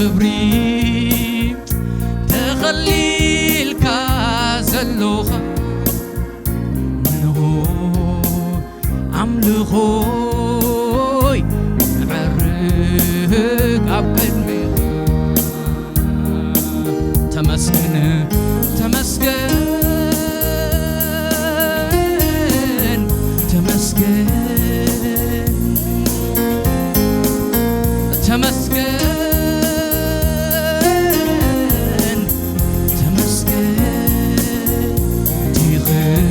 ክብሪ ተኸሊልካ ዘሎኻ ንሆ ኣምልኾይ ዕርግ ኣብ ቅድሜኻ። ተመስገን፣ ተመስገን፣ ተመስገን፣ ተመስገን፣ ተመስገን። ዲኽን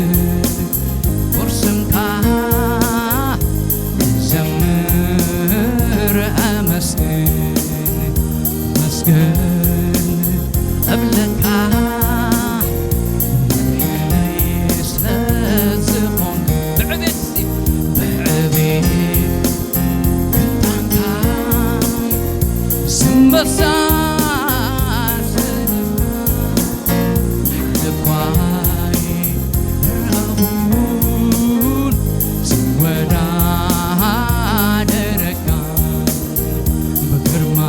ቁርስምካ ዘምር ኣመስግን፣ መስገን እብለካ መድሕነይ ስለ ዝኾንክ። ብዕቤት እስቲ፣ ብዕቤት ስልጣንካ ዝመሳሰል ሓደ እኳ ኣይረኣኹን ዝወዳደረካ ብግርማ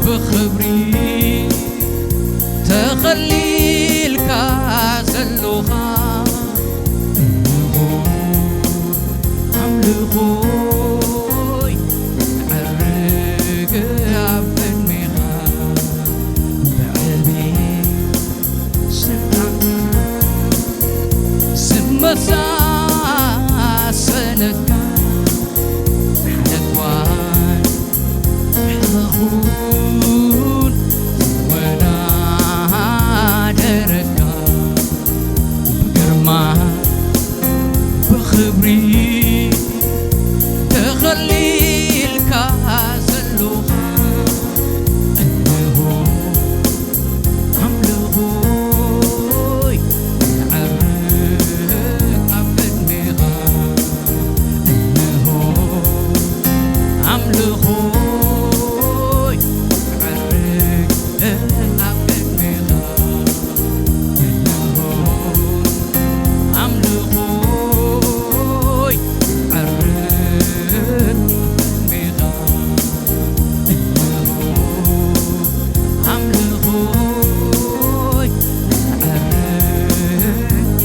ብኽብሪ ተኸሊልካ ዘሎኻ እንሆ ኣምልኾይ ዕርግ ኣብ ቅድሜኻ ብዕቤት ስልጣን ዝመሳሰለካ ሓደ እኳ ኣይረኣኹን ዝወዳደረካ ብግርማ ብኽብሪ ተኸሊልካ ዘሎኻ እንሆ ኣምልኾይ ዕርግ ኣብ ቅድሜኻ እንሆ ኣምልኾይ ዕርግ ኣብ ቅድሜኻ እንሆ ኣምልኾይ ዕርግ ኣብ ቅድሜኻ እንሆ ኣምልኾይ ዕርግ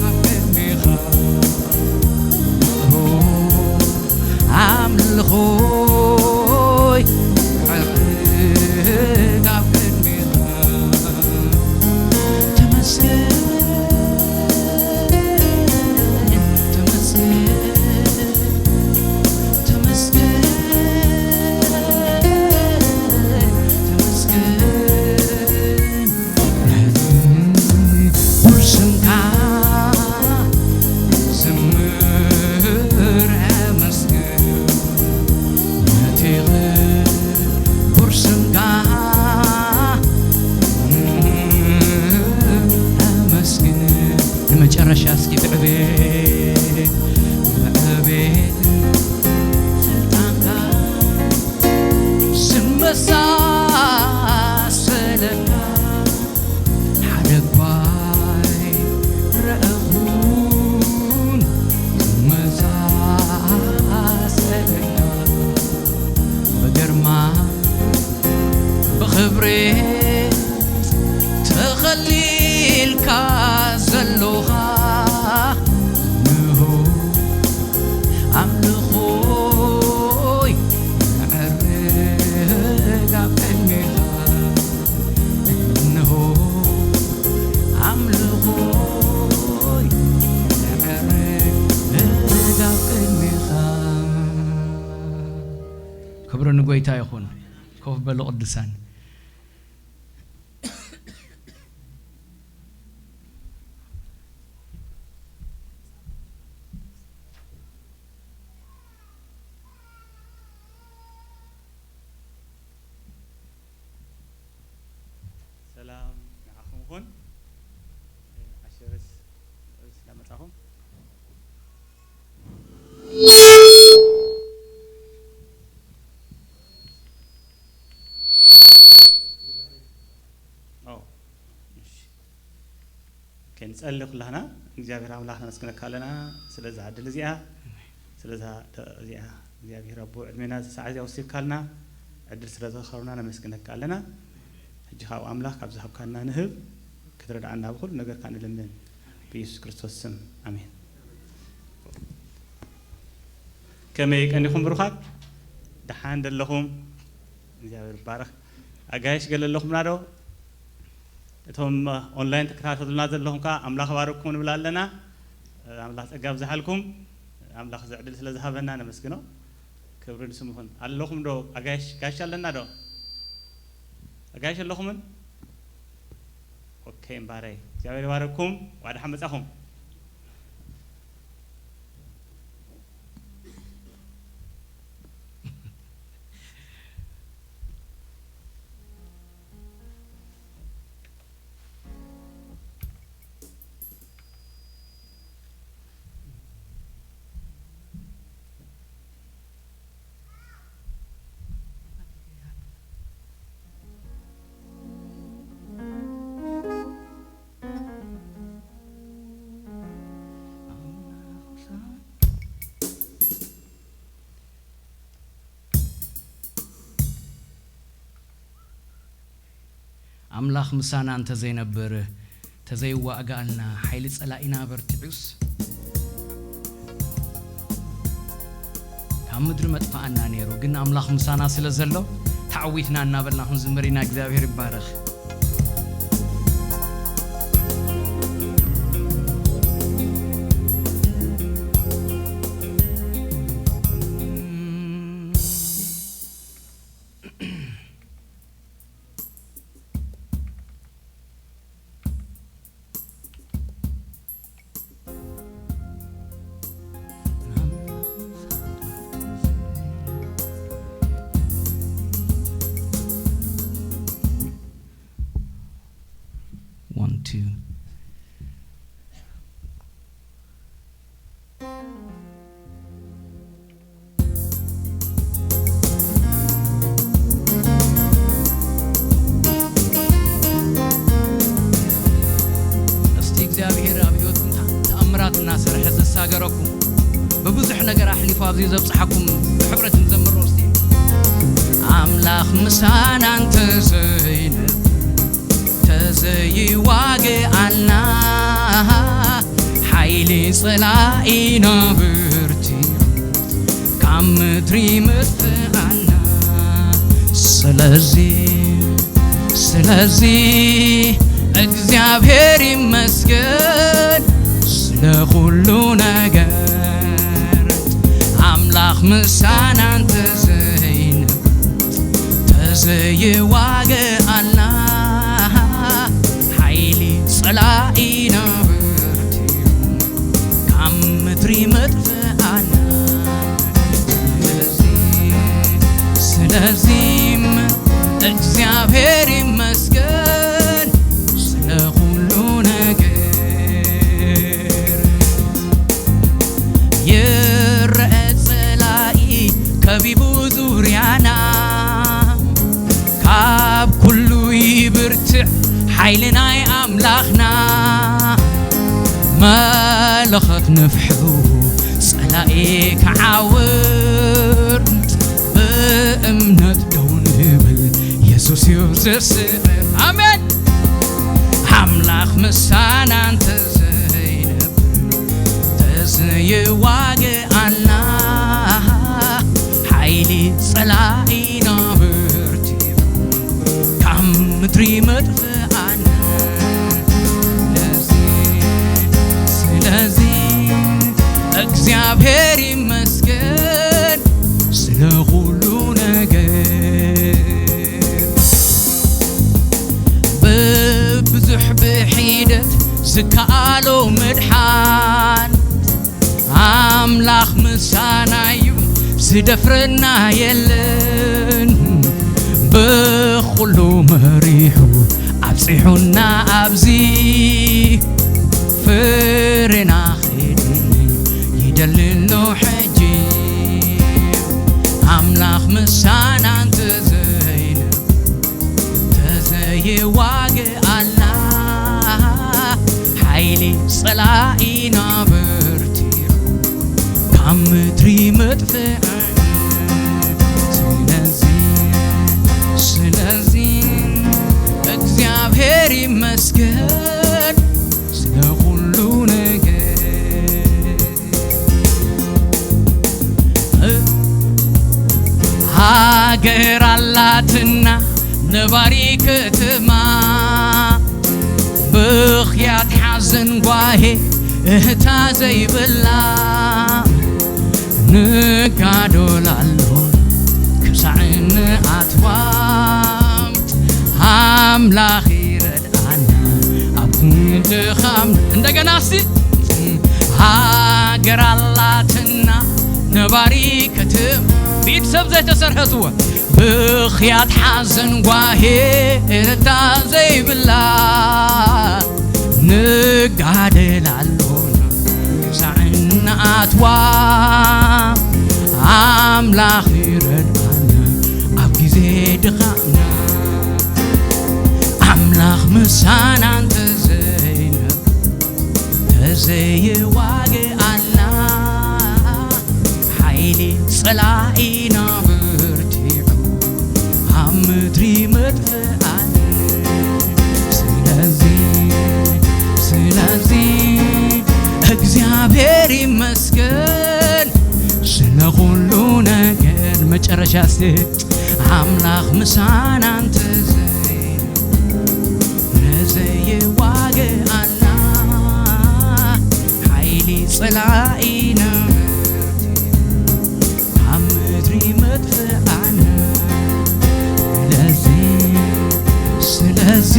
ኣብ ቅድሜኻ እንሆ ኣምልኾይ ዕርግ ኣብ ቅድሜኻ። ተመስገን፣ ተመስገን፣ ተመስገን፣ ተመስገን። ቡር ስምካ ዝምር ኣመስግን ነቲ ክቡር ስምካ ኣመስግን። ንመጨረሻ እስኪ ብዕቤት ብዕቤት ስልጣንካ ዝመሳሰለካ ሓደ እኳ ኣይረኣኹን ዝመሳሰለካ ብግርማ ብኽብሪ ተኸሊልካ ዘሎኻ እንሆ ኣምልኾይ ዕርግ ኣብ ቅድሜኻ። እንሆ ኣምልኾይ ዕርግ ኣብ ቅድሜኻ። ክብሪ ንጎይታ ይኹን። ኮፍ በሉ ቅዱሳን። ሰላም ንዓኹም ይኹን። ኣሸርስ ስለ መጻኹም። ኦ፣ እሺ። ክንጸሊ ኩላህና። እግዚኣብሔር ኣምላኽ ነመስግነካ ኣለና ስለዛ ዕድል እዚኣ፣ ስለዛ ደ-፣ እዚኣ እግዚኣብሔር ኣቦ ዕድሜና እዚ ሰዓት እዚኣ ወሲድካልና ዕድል ስለ ዘኸሩና ነመስግነካ ኣለና። ሕጂ ካብ ኣምላኽ ካብ ዝሃብካና ንህብ፣ ክትረድኣና ብኹሉ ነገርካ ንልምን። ብኢየሱስ ክርስቶስ ስም ኣሜን። ከመይ ቀኒኹም ብሩኻት? ደሓን ደለኹም? እግዚኣብሔር ይባረኽ። ኣጋይሽ ገለ ኣለኹምና ዶ? እቶም ኦንላይን ትከታተሉና ዘለኹም ከኣ ኣምላኽ ባርኩም ንብል ኣለና። ኣምላኽ ጸጋ ኣብዝሓልኩም። ኣምላኽ እዚ ዕድል ስለ ዝሃበና ነመስግኖ። ክብሪ ንስሙ ይኹን። ኣለኹም ዶ ኣጋይሽ? ጋሽ ኣለና ዶ? ኣጋይሽ ኣለኹምን? ኦኬ እምባረይ። እግዚኣብሔር ይባረኩም። ዋድሓ መጻኹም። ኣምላኽ ምሳና እንተዘይነብር፣ ተዘይዋእጋኣልና፣ ሓይሊ ጸላኢና በርቲዑስ፣ ካብ ምድሪ መጥፋኣና ነይሩ። ግን ኣምላኽ ምሳና ስለ ዘሎ፣ ተዓዊትና እናበልና ክንዝምር ኢና። እግዚኣብሔር ይባረኽ። One, two. እስቲ እግዚኣብሔር ኣብ ህይወትኩም ተኣምራት እናሰርሐ ዘሳገረኩም፣ ብብዙሕ ነገር ኣሕሊፉ ኣብዚ ዘብጽሓኩም ብሕብረት ንዘምሮ እስቲ። ኣምላኽ ምሳና እንተዘይነብ ተዘይዋግኣልና፣ ሓይሊ ጸላኢና ብርቲዑ ካብ ምድሪ ምጥፍኣና። ስለዚ፣ ስለዚ እግዚኣብሔር ይመስገን ስለ ኩሉ ነገር። ኣምላኽ ምሳና እንተዘይነብ ተዘይዋግኣልና፣ ሓይሊ ጸላኢና በርቲዑ ካብ ምድሪ መጥፍኣና። ስለዚ፣ ስለዚም እግዚኣብሔር ይመስገን ስለ ኩሉ ነገር። ይረአ ጸላኢ ከቢቡ ዙርያና፣ ካብ ኩሉ ይብርትዕ ሓይሊ ናይ ኣምላኽና። መለኸት ንፍሑ ጸላኢ ክዓውር፣ ብእምነት ደው ንብል የሱስ እዩ ዝስዕር። ኣሜን። ኣምላኽ ምሳና እንተዘይነብር፣ ተዘይዋግኣና፣ ሓይሊ ጸላኢና በርቲዑ ካብ ምድሪ መጥፍኣና። ስለዚ፣ ስለዚ እግዚኣብሔር ይመስገን ስለ ኩሉ ነገር። ብብዙሕ ብሒደት ዝከኣሎ ምድሓን ኣምላኽ ምሳና እዩ፣ ዝደፍረና የለን። ብኹሉ መሪሑ ኣብጺሑና ኣብዚ፣ ፍሬና ኸይድኒ ይደሊ ኣሎ ሕጂ። ኣምላኽ ምሳና እንተዘይነብ፣ ተዘይዋግኣልና፣ ሓይሊ ጸላኢና በርቲዑ ካብ ምድሪ መጥፍኣና። ስለዚ፣ ግን ስለ ኩሉ ነገር ሃገር ኣላትና ነባሪ ከተማ ብኽያት ሓዘን ጓሄ እህታ ዘይብላ ንጋዶል ኣሎና ክሳዕ ንኣትዋ ኣምላኽ ይረድኣና ኣብ ክንዲ ድኻም። እንደገና እስቲ ሃገር ኣላትና ነባሪ ከተማ ብኢድ ሰብ ዘይተሰርሐትዎ ብኽያት ሓዘን ጓሄ እልልታ ዘይብላ ንጋደል ኣሎና ክሳዕ ንኣትዋ ኣምላኽ ይረድኣና ኣብ ግዜ ድኻምና ኣምላኽ ምሳና እንተዘይነብ ተዘይዋግኣና ሓይሊ ጸላኢና ብርቲዑ ኣብ ምድሪ መጥፍኣና። ስለዚ ስለዚ እግዚኣብሔር ይመስገን ስለ ኩሉ ነገር። መጨረሻ እስቲ ኣምላኽ ምሳና እንተዘይ ነዘይዋግኣና ሓይሊ ጸላኢና ኣብ ምድሪ መጥፍኣና። ስለዚ ስለዚ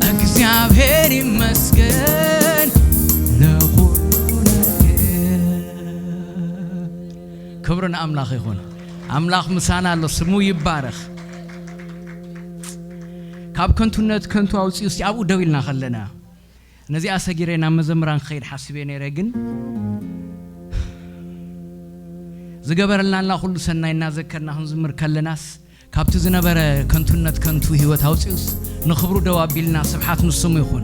እግዚኣብሔር ይመስገን ንኹሉ ነገር። ክብሪ ንኣምላኽ ይኹን። ኣምላኽ ምሳና ኣሎ፣ ስሙ ይባረኽ። ካብ ከንቱነት ከንቱ ኣውፅኡ። እስቲ ኣብኡ ደው ኢልና ከለና ነዚኣ ሰጊረ ናብ መዘምራን ክኸይድ ሓሲበ ነይረ፣ ግን ዝገበረልናና ኩሉ ሰናይ እናዘከርና ክንዝምር ከለናስ ካብቲ ዝነበረ ከንቱነት ከንቱ ህይወት ኣውፅኡስ ንኽብሩ ደው ኣቢልና ስብሓት ንስሙ ይኹን።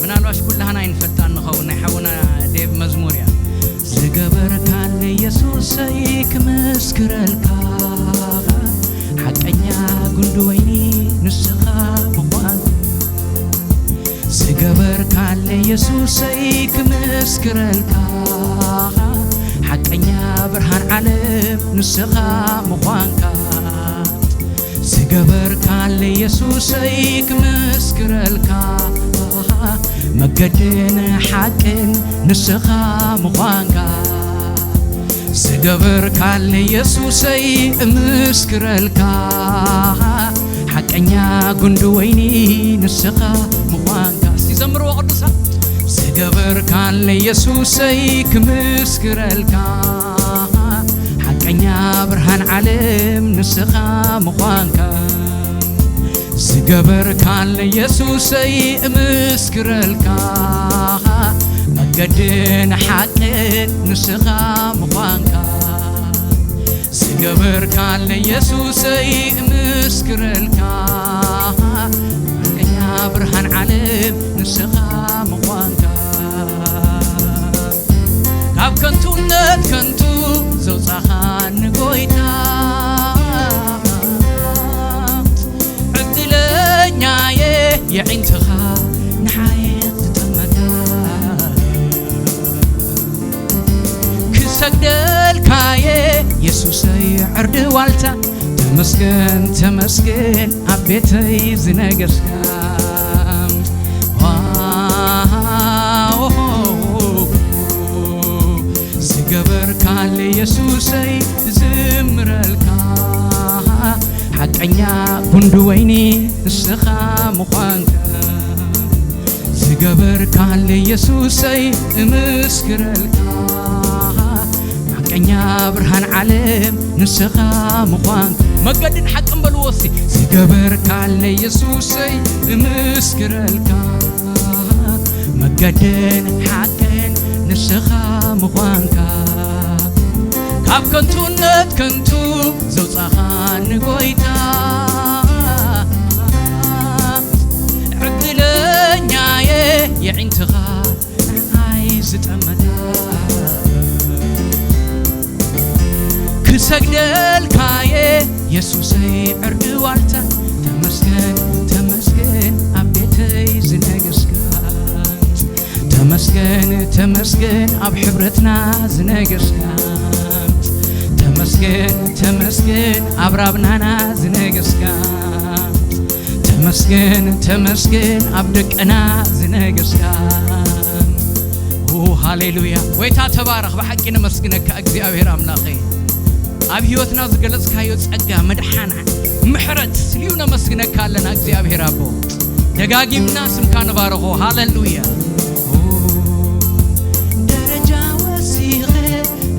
ምናልባሽ ኩላህና ኣይንፈልጣን ንኸውን ናይ ሓውና ዴቭ መዝሙር እያ። ዝገበርካለይ የሱሰይ ክምስክረልካ ሓቀኛ ጉንዲ ወይኒ ንስኻ ምዃን ዝገበርካለይ የሱሰይ ክምስክረልካ ሓቀኛ ብርሃን ዓለም ንስኻ ምዃንካ ዝገበርካለይ የሱሰይ ክምስክረልካ መገድን ሓቅን ንስኻ ምዃንካ ዝገበርካለይ የሱሰይ እምስክረልካ ሓቀኛ ጉንዲ ወይኒ ንስኻ ምዃንካ። እስቲ ዘምርዎ ቅዱሳን። ዝገበርካለይ የሱሰይ ክምስክረልካ ሓቀኛ ብርሃን ዓለም ንስኻ ምዃንካ ዝገበርካለይ የሱሰይ እምስክረልካ መገድን ሓቅን ንስኻ ምዃንካ ዝገበርካለይ የሱሰይ እምስክረልካ ሓቀኛ ብርሃን ዓለም ንስኻ ምዃንካ ካብ ከንቱነት ከንቱ ዘውፃኻኒ ጎይታ ዕድለኛየ የዒንትኻ ንሓየት ዝጠመታ ክሰግደልካየ የሱሰይ ዕርዲ ዋልታ ተመስገን ተመስገን ኣብ ቤተይ ዝነገስካ ዋው ዝገበርካለይ የሱሰይ ዝምረልካ ሓቀኛ ጉንዲ ወይኒ ንስኻ ምዃንካ ዝገበርካለይ የሱሰይ እምስክረልካ ሓቀኛ ብርሃን ዓለም ንስኻ ምዃንካ መገድን ሓቅን በልዎ እስቲ ዝገበርካለይ የሱሰይ እምስክረልካ መገድን ሓቅን ንስኻ ምዃንካ ካብ ከንቱነት ከንቱ ዘውፃኻኒ ጎይታ ዕድለኛየ የዒንትኻ ንዓይ ዝጠመታ መግደልካየ የሱሰይ ዕርዲ ዋልታ። ተመስገን ተመስገን ኣብ ቤተይ ዝነገስካ። ተመስገን ተመስገን ኣብ ሕብረትና ዝነገስካ። ተመስገን ተመስገን ኣብ ራብናና ዝነገስካ። ተመስገን ተመስገን ኣብ ደቅና ዝነገስካ። ኦ ሃሌሉያ። ጎይታ ተባረኽ። ብሓቂ ነመስግነካ እግዚኣብሔር ኣምላኸይ። ኣብ ህይወትና ዝገለጽካዮ ጸጋ፣ መድሓና፣ ምሕረት ልዩ ነመስግነካ ኣለና እግዚኣብሔር ኣቦ። ደጋጊምና ስምካ ንባርኾ። ሃሌሉያ። ደረጃ ወሲኸ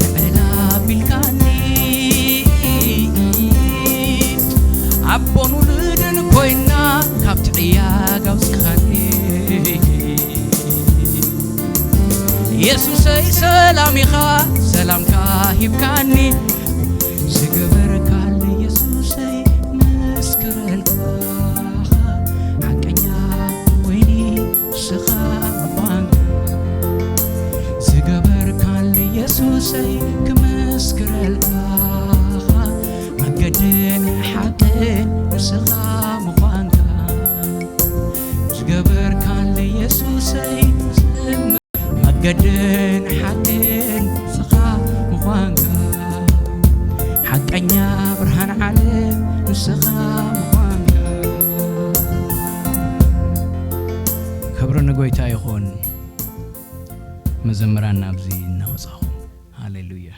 ልዕል ኣቢልካኒ፣ ኣቦን ውሉድን ኮይና ካብ ትዕያግ ኣውጺኻኒ። የሱሰይ ሰላም ኢኻ፣ ሰላምካ ሂብካኒ። ዝገበርካለይ የሱሰይ መስክረልካ፣ ሓቀኛ ወይኒ ንስኻ ምዃንካ። ዝገበርካለይ የሱሰይ ክመስክረልካ፣ መገድን ሓቅን ንስኻ ምዃንካ። ዝገበርካለይ የሱሰይ መገድን ሓቅን ንስኻ ምዃንካ፣ ሓቀኛ ብርሃን ዓለም ንስኻ ምዃንካ። ክብሪ ንጎይታ ይኹን። መዘምራን ናብዚ እናወጻኹም፣ ሃሌሉያ፣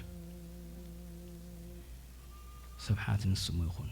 ስብሓት ንስሙ ይኹን።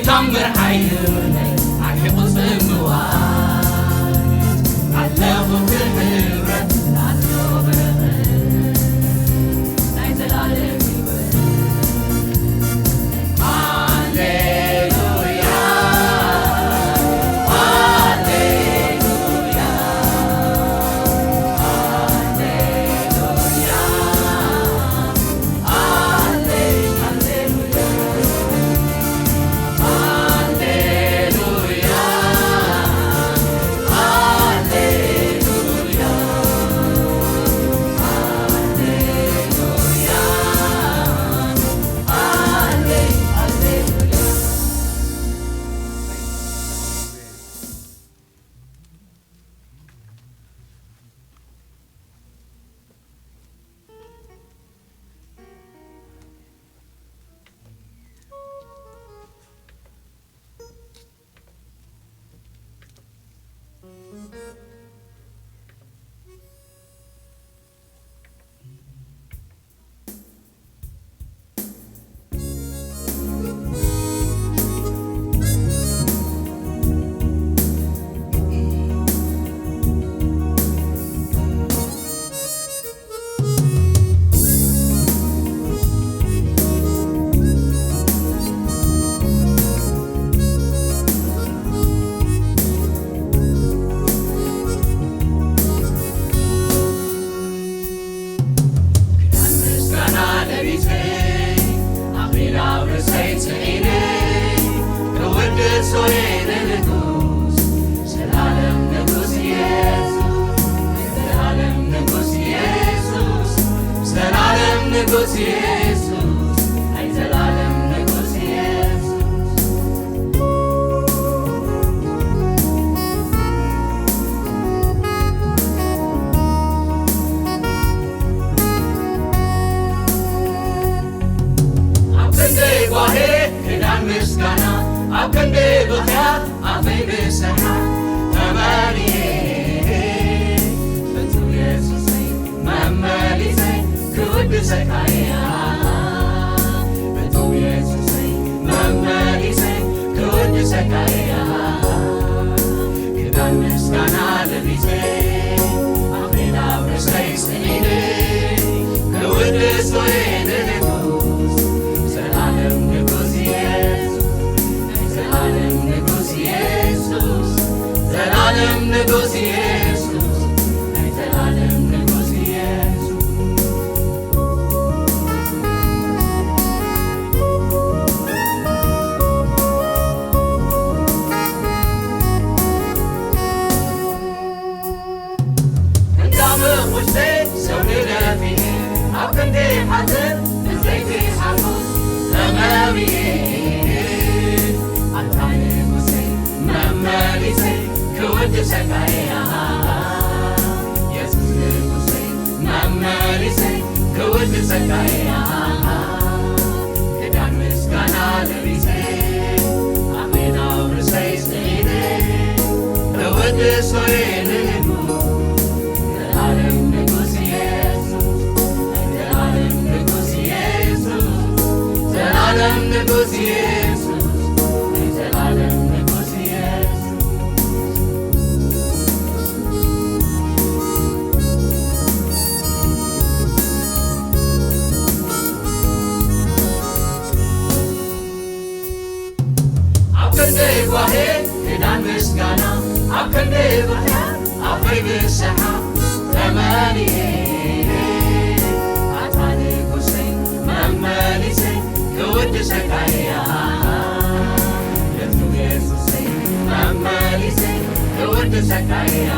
ታምር ሓይልነይ ኣርሒቑ ጽምዋ ኣለኹ ክሕረት ናቱ በረኸት ናይ ዘላለም ህይወት። ሃሌሉያ፣ ሃሌሉያ፣ ሃሌሉያ፣ ሃሌ-፣ ሃሌሉያ፣ ሃሌሉያ፣ ሃሌሉያ፣ ሃሌሉያ፣ ሃሌ-፣ ሃሌሉያ። ክዳን ምስጋና ለቢሰ፣ ኣኽሊል ኣብ ርእሰይ ጽዒነ፣ ክውድሶ እየ ንንጉስ፣ ዘላለም ንጉስ የሱስ፣ ናይ ዘላለም ንጉስ የሱስ፣ ዘላለም ንጉስ የሱስ፣ ናይ ዘላለም ንጉስ የሱስ። ኣብ ክንደይ ጓሄ ክዳን ምስጋና፣ ኣብ ክንደይ ብኽያት ኣፈይ ብሰሓት ተመሊኤ፣ ብጽም የሱሰይ መመሊሰይ ክውድሰካ እየ። ብጽም የሱሰይ መመሊሰይ ክውድሰካ እየ። ክዳን ምስጋና ለቢሰ፣ ኣኽሊል ኣብ ርእሰይ ጽዒነ፣ ክውድሶ እየ ንንጉስ፣ ዘላለም ንጉስ የሱስ፣ ናይ ዘላለም ንጉስ የሱስ፣ ዘላለም ንጉስ የሱስ፣ ናይ ዘላለም ንጉስ የሱስ። እንዳመ ውሽጠይ ሰው ንደፊ ኣብ ክንዲ ሓዘን ብዘይቲ ሓጎስ ተመሊኤ። ኣንታ ንጉሰይ መመሊሰይ ክውድሰካ እየ። የሱስ ንጉሰይ መመሊሰይ ክውድሰካ እየ። ክዳን ምስጋና ለቢሰ ኣኽሊል ኣብ ርእሰይ ጽዒነ፣ ክውድሶ እየ ንንጉስ፣ ዘላለም ንጉስ የሱስ፣ ናይ ዘላለም ንጉስ የሱስ፣ ዘላለም ንጉስ የሱስ፣ ናይ ዘላለም ንጉስ የሱስ። ኣብ ክንደይ ጓሄ ክዳን ምስጋና፣ ኣብ ክንደይ ብኽያት ኣፈይ ብሰሓ ተመሊኤ። ኣታ ንጉሰይ መመሊሰይ ክውድሰካ እያ። የሱስ የሱሰይ መመሊሰይ ክውድሰካ እያ።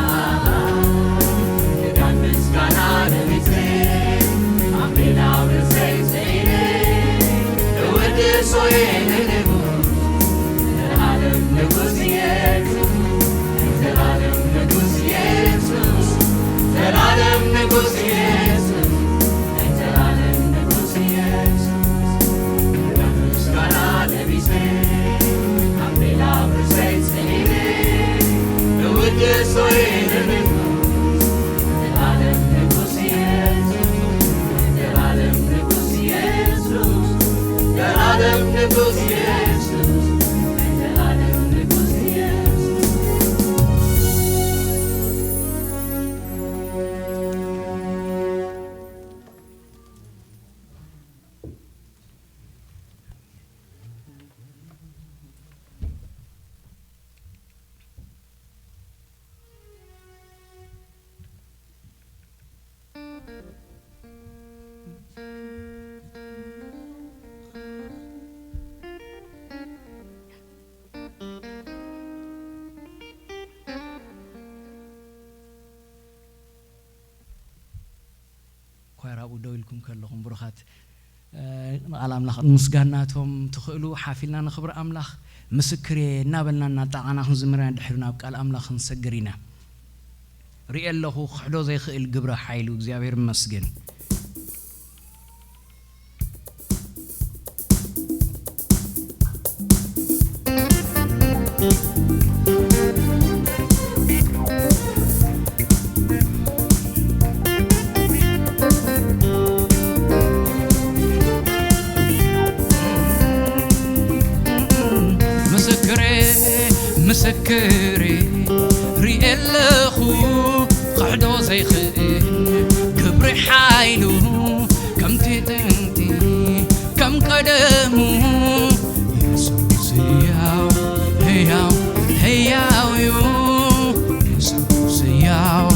ክዳን ምስጋና ለቢሰ ኣኽሊል ኣብ ርእሰይ ጽዒነ ክውድሶ እየ ንንጉስ ዘላለም ንጉስ የሱስ፣ ዘላለም ንጉስ የሱስ፣ ዘላለም ንጉስ ኳየር ኣብኡ ደው ኢልኩም ከለኹም ብሩኻት፣ እ፣ ንቓል ኣምላኽ ንምስጋናቶም ትኽእሉ ሓፊልና ንኽብሪ ኣምላኽ ምስክር እየ እናበልና እናጣቓና ክንዝምር ኢና። ድሕሪ ናብ ቃል ኣምላኽ ክንሰግር ኢና። ርኢ ኣለኹ ክሕዶ ዘይክእል ግብረ ሓይሉ እግዚኣብሔር ይመስገን። ምስክሬ ምስክሬ ሪኤ ኣለኹ ክሕዶ ዘይኽእል ግብሪ ሓይሉ ከምቲ ጥንቲ ከም ቀደሙ የሱስ ህያው ህያው ህያው እዩ። የሱስ ህያው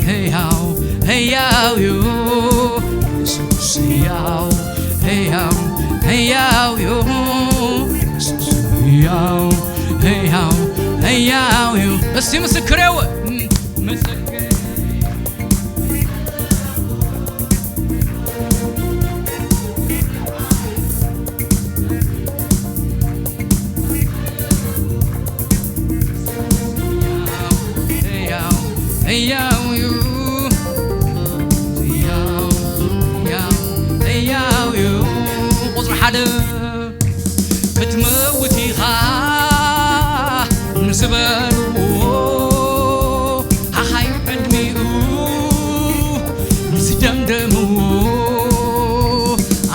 ህያው ህያው እዩ። የሱስ ህያው ህያው ህያው እዩ። የሱስ ህያው ህያው ህያው እዩ። እስቲ ምስክሬው ምስክር ሕያው እዩ። ሕያው፣ ሕያው፣ ሕያው እዩ። ቁጽሪ ሓደ፣ ክትመውት ኢኻ ንዝበልዎ፣ ሓኻይም ዕድሚኡ ንዝደምደምዎ፣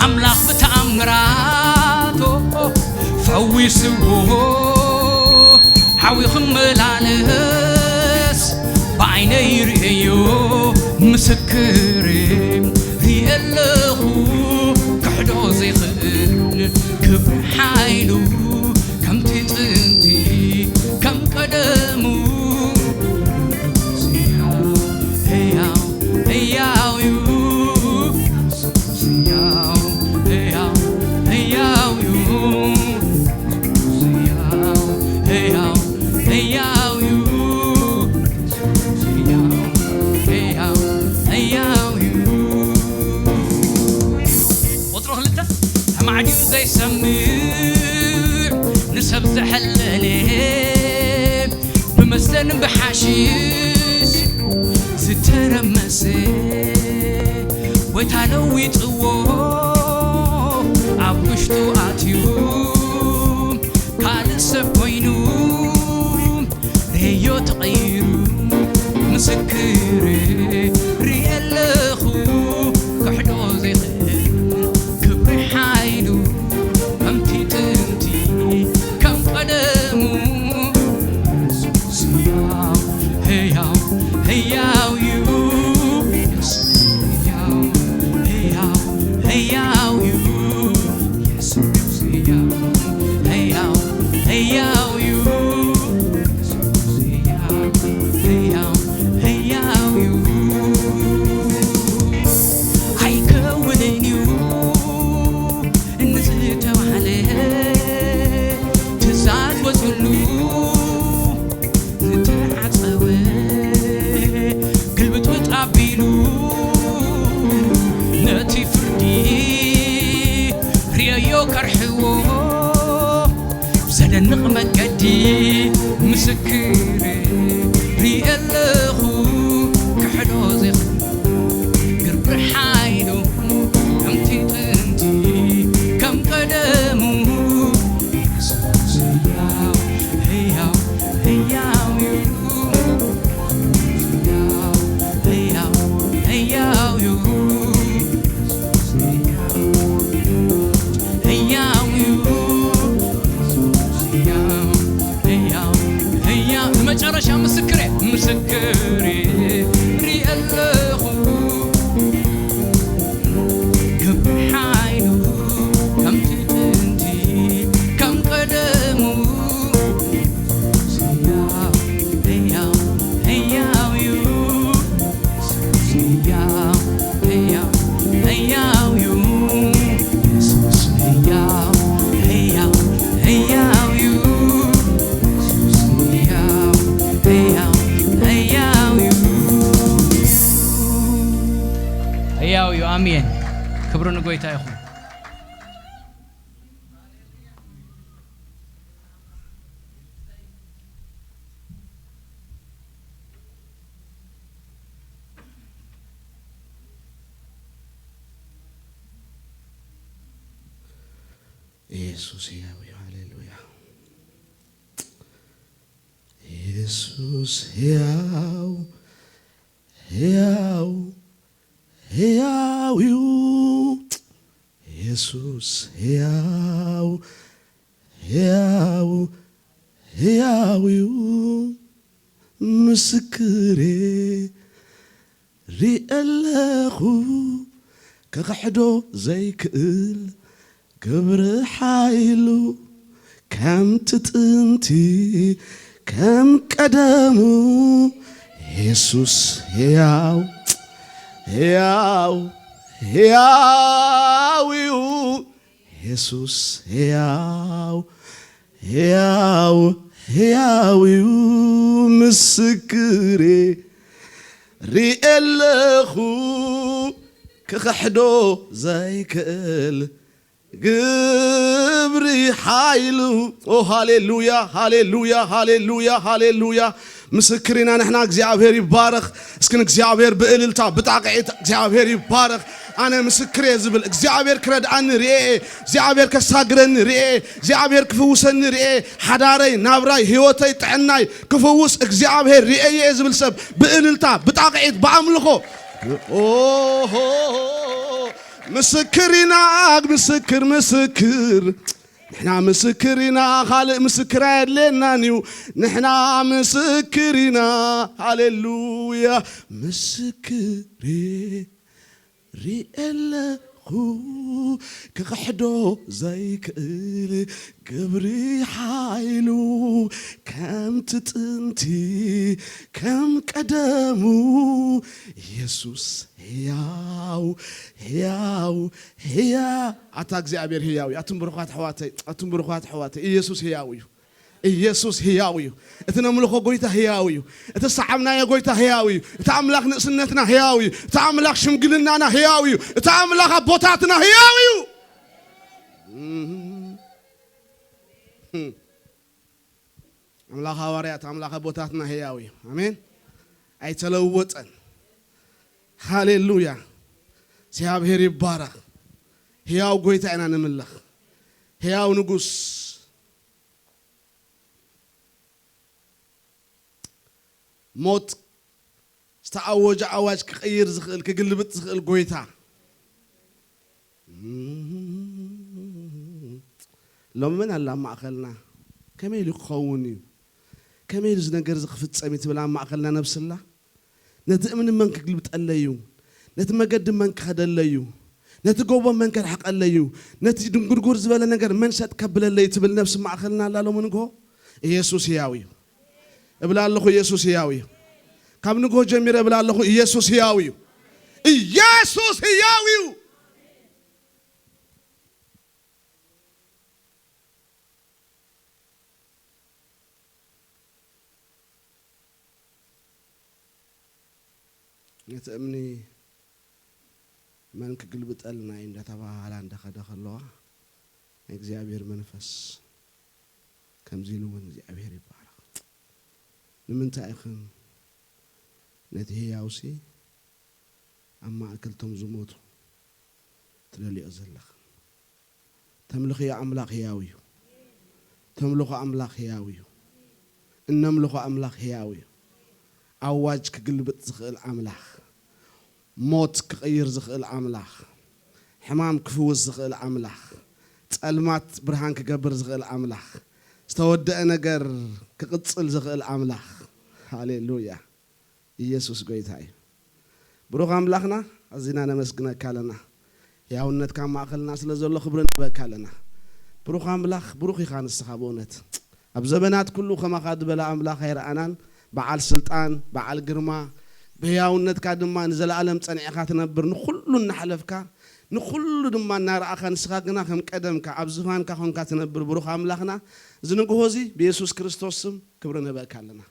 ኣምላኽ ብተኣምራቶ ፈዊስዎ። ሓዊ ክመላለስ ብዓይነይ ርእየዮ፣ ምስክር ርእየ ኣለኹ፣ ክሕዶ ዘይኽእል ክብሪ ሓይሉ፣ ከምቲ ጥንቲ ከም ቀደሙ። ሕያው፣ ሕያው እዩ። ሕያው፣ ሕያው፣ ሕያው እዩ። ሕያው፣ ሕያው፣ ሕያው እዩ። ሕያው፣ ሕያው፣ ሕያው እዩ። ቁጽሪ ክልተ፣ ተማዕዲኡ ዘይሰምዕ፣ ንሰብ ዘሐለለ፣ ብመስተን ብሓሽሽ ዝተረመሰ፣ ጎይታ ለዊጥዎ ኣብ ውሽጡ ኣትዩ፣ ካልእ ሰብ ኮይኑ ርእዮ ተቐይሩ። ምስክር ርእየ ኣለኹ ክሕዶ ዘይኽእል ክብሪ ሓይሉ፣ ከምቲ ጥንቲ ከም ቀደሙ። የሱስ ህያው፣ ህያው፣ ህያው እዩ። የሱስ ህያው፣ ህያው፣ ህያው እዩ። የሱስ ህያው፣ ህያው፣ ህያው እዩ። የሱስ ህያው፣ ህያው፣ ህያው እዩ። ኣይከውንን እዩ ንዝተባህለ ትእዛዝ ወፅሉ ዝተዓፀወ ግልብጥብጥ ኣቢሉ ነቲ ፍርዲ ርእዮ ከርሕዎ ብዘደንቕ መገዲ ምስክር ርእየ ኣለኹ ክሕዶ ዘይኽእል ግብሪ ሓይሉ ከምቲ ጥንቲ ከም ቀደሙ የሱስ ህያው ህያው ህያው እዩ። ህያው ህያው ህያው እዩ። ህያው እዩ። ህያው ህያው ህያው መጨረሻ ምስክሬ ምስክር ያው እዩ። ኣሜን። ክብሪ ንጎይታ ይኹን። ኢየሱስ ሕያው እዩ። ሃሌሉያ። ኢየሱስ ሕያው፣ ሕያው፣ ሕያው እዩ። ኢየሱስ ሕያው፣ ሕያው፣ ሕያው እዩ። ምስክሬ ሪኤ ኣለኹ፣ ክኽሕዶ ዘይክእል ግብሪ ሓይሉ፣ ከምቲ ጥንቲ ከም ቀደሙ። የሱስ ሕያው፣ ሕያው፣ ሕያው እዩ። የሱስ ሕያው፣ ሕያው፣ ሕያው እዩ። ምስክሬ ሪኤ ኣለኹ፣ ክኽሕዶ ዘይክእል ግብሪ ሓይሉ። ኦ፣ ሃሌሉያ፣ ሃሌሉያ፣ ሃሌሉያ፣ ሃሌሉያ። ምስክር ኢና ንሕና። እግዚኣብሔር ይባረኽ። እስኪ ንእግዚኣብሔር ብእልልታ፣ ብጣቕዒት፣ እግዚኣብሔር ይባረኽ። ኣነ ምስክር እየ ዝብል፣ እግዚኣብሔር ክረድኣኒ ርኤ፣ እግዚኣብሔር ከሳግረኒ ርኤ፣ እግዚኣብሔር ክፍውሰኒ ርኤ። ሓዳረይ፣ ናብራይ፣ ህይወተይ፣ ጥዕናይ ክፍውስ እግዚኣብሔር ርኤ እየ ዝብል ሰብ ብእልልታ፣ ብጣቕዒት፣ ብኣምልኾ። ኦሆ፣ ምስክር ኢና፣ ምስክር፣ ምስክር። ንሕና ምስክር ኢና፣ ካልእ ምስክር ኣየድልየናን እዩ። ንሕና ምስክር ኢና። ሃሌሉያ። ምስክሬ ሪኤ ኣለኹ፣ ክኽሕዶ ዘይክእል ግብሪ ሓይሉ፣ ከምቲ ጥንቲ ከም ቀደሙ። የሱስ ሕያው፣ ሕያው፣ ሕያ-፣ ኣታ እግዚኣብሔር ሕያው እዩ። ኣቱም ብሩኻት ኣሕዋተይ፣ ኣቱም ብሩኻት ኣሕዋተይ፣ ኢየሱስ ሕያው እዩ። ኢየሱስ ሕያው እዩ። እቲ ነምልኾ ጎይታ ሕያው እዩ። እቲ ዝሰዓብናዮ ጎይታ ሕያው እዩ። እቲ ኣምላኽ ንእስነትና ሕያው እዩ። እቲ ኣምላኽ ሽምግልናና ሕያው እዩ። እቲ ኣምላኽ ኣቦታትና ሕያው እዩ። ኣምላኽ ሃዋርያት፣ ኣምላኽ ኣቦታትና ሕያው እዩ። ኣሜን። ኣይተለወጠን። ሃሌሉያ። እግዚኣብሔር ይባረኽ። ሕያው ጎይታ ኢና ንምለኽ። ሕያው ንጉስ። ሞት ዝተኣወጀ ኣዋጅ ክቕይር ዝኽእል፣ ክግልብጥ ዝኽእል ጎይታ። ሎሚ መን ኣላ ኣብ ማእኸልና? ከመይ ኢሉ ክኸውን እዩ? ከመይ ኢሉ እዚ ነገር እዚ ክፍጸም እዩ ትብል ኣብ ማእኸልና ነብስላ? ነቲ እምኒ መን ክግልብጠለይ እዩ? ነቲ መገዲ መን ክኸደለይ እዩ? ነቲ ጎቦ መን ከርሕቐለይ እዩ? ነቲ ድንጉርጉር ዝበለ ነገር መን ሰጥ ከብለለይ እዩ ትብል ነብሲ ማእኸልና ኣላ ሎሚ ንግሆ? ኢየሱስ ሕያው እዩ። እብላ ኣለኹ፣ ኢየሱስ ሕያው እዩ። ካብ ንግሆ ጀሚረ እብላ ኣለኹ፣ ኢየሱስ ሕያው እዩ። ኢየሱስ ሕያው እዩ። ነቲ እምኒ መን ክግልብጠልና እዩ እንዳተባሃላ እንዳኸዳ ከለዋ፣ ናይ እግዚኣብሔር መንፈስ ከምዚ ኢሉ እውን እግዚኣብሔር ይባረኽ። ንምንታይ ኢኽን ነቲ ህያውሲ ኣብ ማእከል እቶም ዝሞቱ ትደልዮ ዘለኽን? ተምልኽዮ ኣምላኽ ህያው እዩ። ተምልኾ ኣምላኽ ህያው እዩ። እነምልኾ ኣምላኽ ህያው እዩ። ኣዋጅ ክግልብጥ ዝኽእል ኣምላኽ፣ ሞት ክቕይር ዝኽእል ኣምላኽ፣ ሕማም ክፍውስ ዝኽእል ኣምላኽ፣ ጸልማት ብርሃን ክገብር ዝኽእል ኣምላኽ፣ ዝተወደአ ነገር ክቕጽል ዝኽእል ኣምላኽ። ሃሌሉያ። ኢየሱስ ጎይታ እዩ። ብሩኽ ኣምላኽና፣ ኣዚና ነመስግነካ ኣለና። ሕያውነትካ ኣብ ማእኸልና ስለ ዘሎ ክብሪ ንህበካ ኣለና። ብሩኽ ኣምላኽ፣ ብሩኽ ኢኻ ንስኻ ብእውነት። ኣብ ዘበናት ኩሉ ከማኻ ዝበለ ኣምላኽ ኣይረኣናን። በዓል ስልጣን፣ በዓል ግርማ፣ ብሕያውነትካ ድማ ንዘለኣለም ጸኒዕኻ ትነብር፣ ንኹሉ እናሓለፍካ፣ ንኹሉ ድማ እናረኣኻ፣ ንስኻ ግና ከም ቀደምካ ኣብ ዝፋንካ ኾንካ ትነብር ብሩኽ ኣምላኽና፣ እዚ ንግሆ እዚ ብየሱስ ክርስቶስ ስም ክብሪ ንህበካ ኣለና።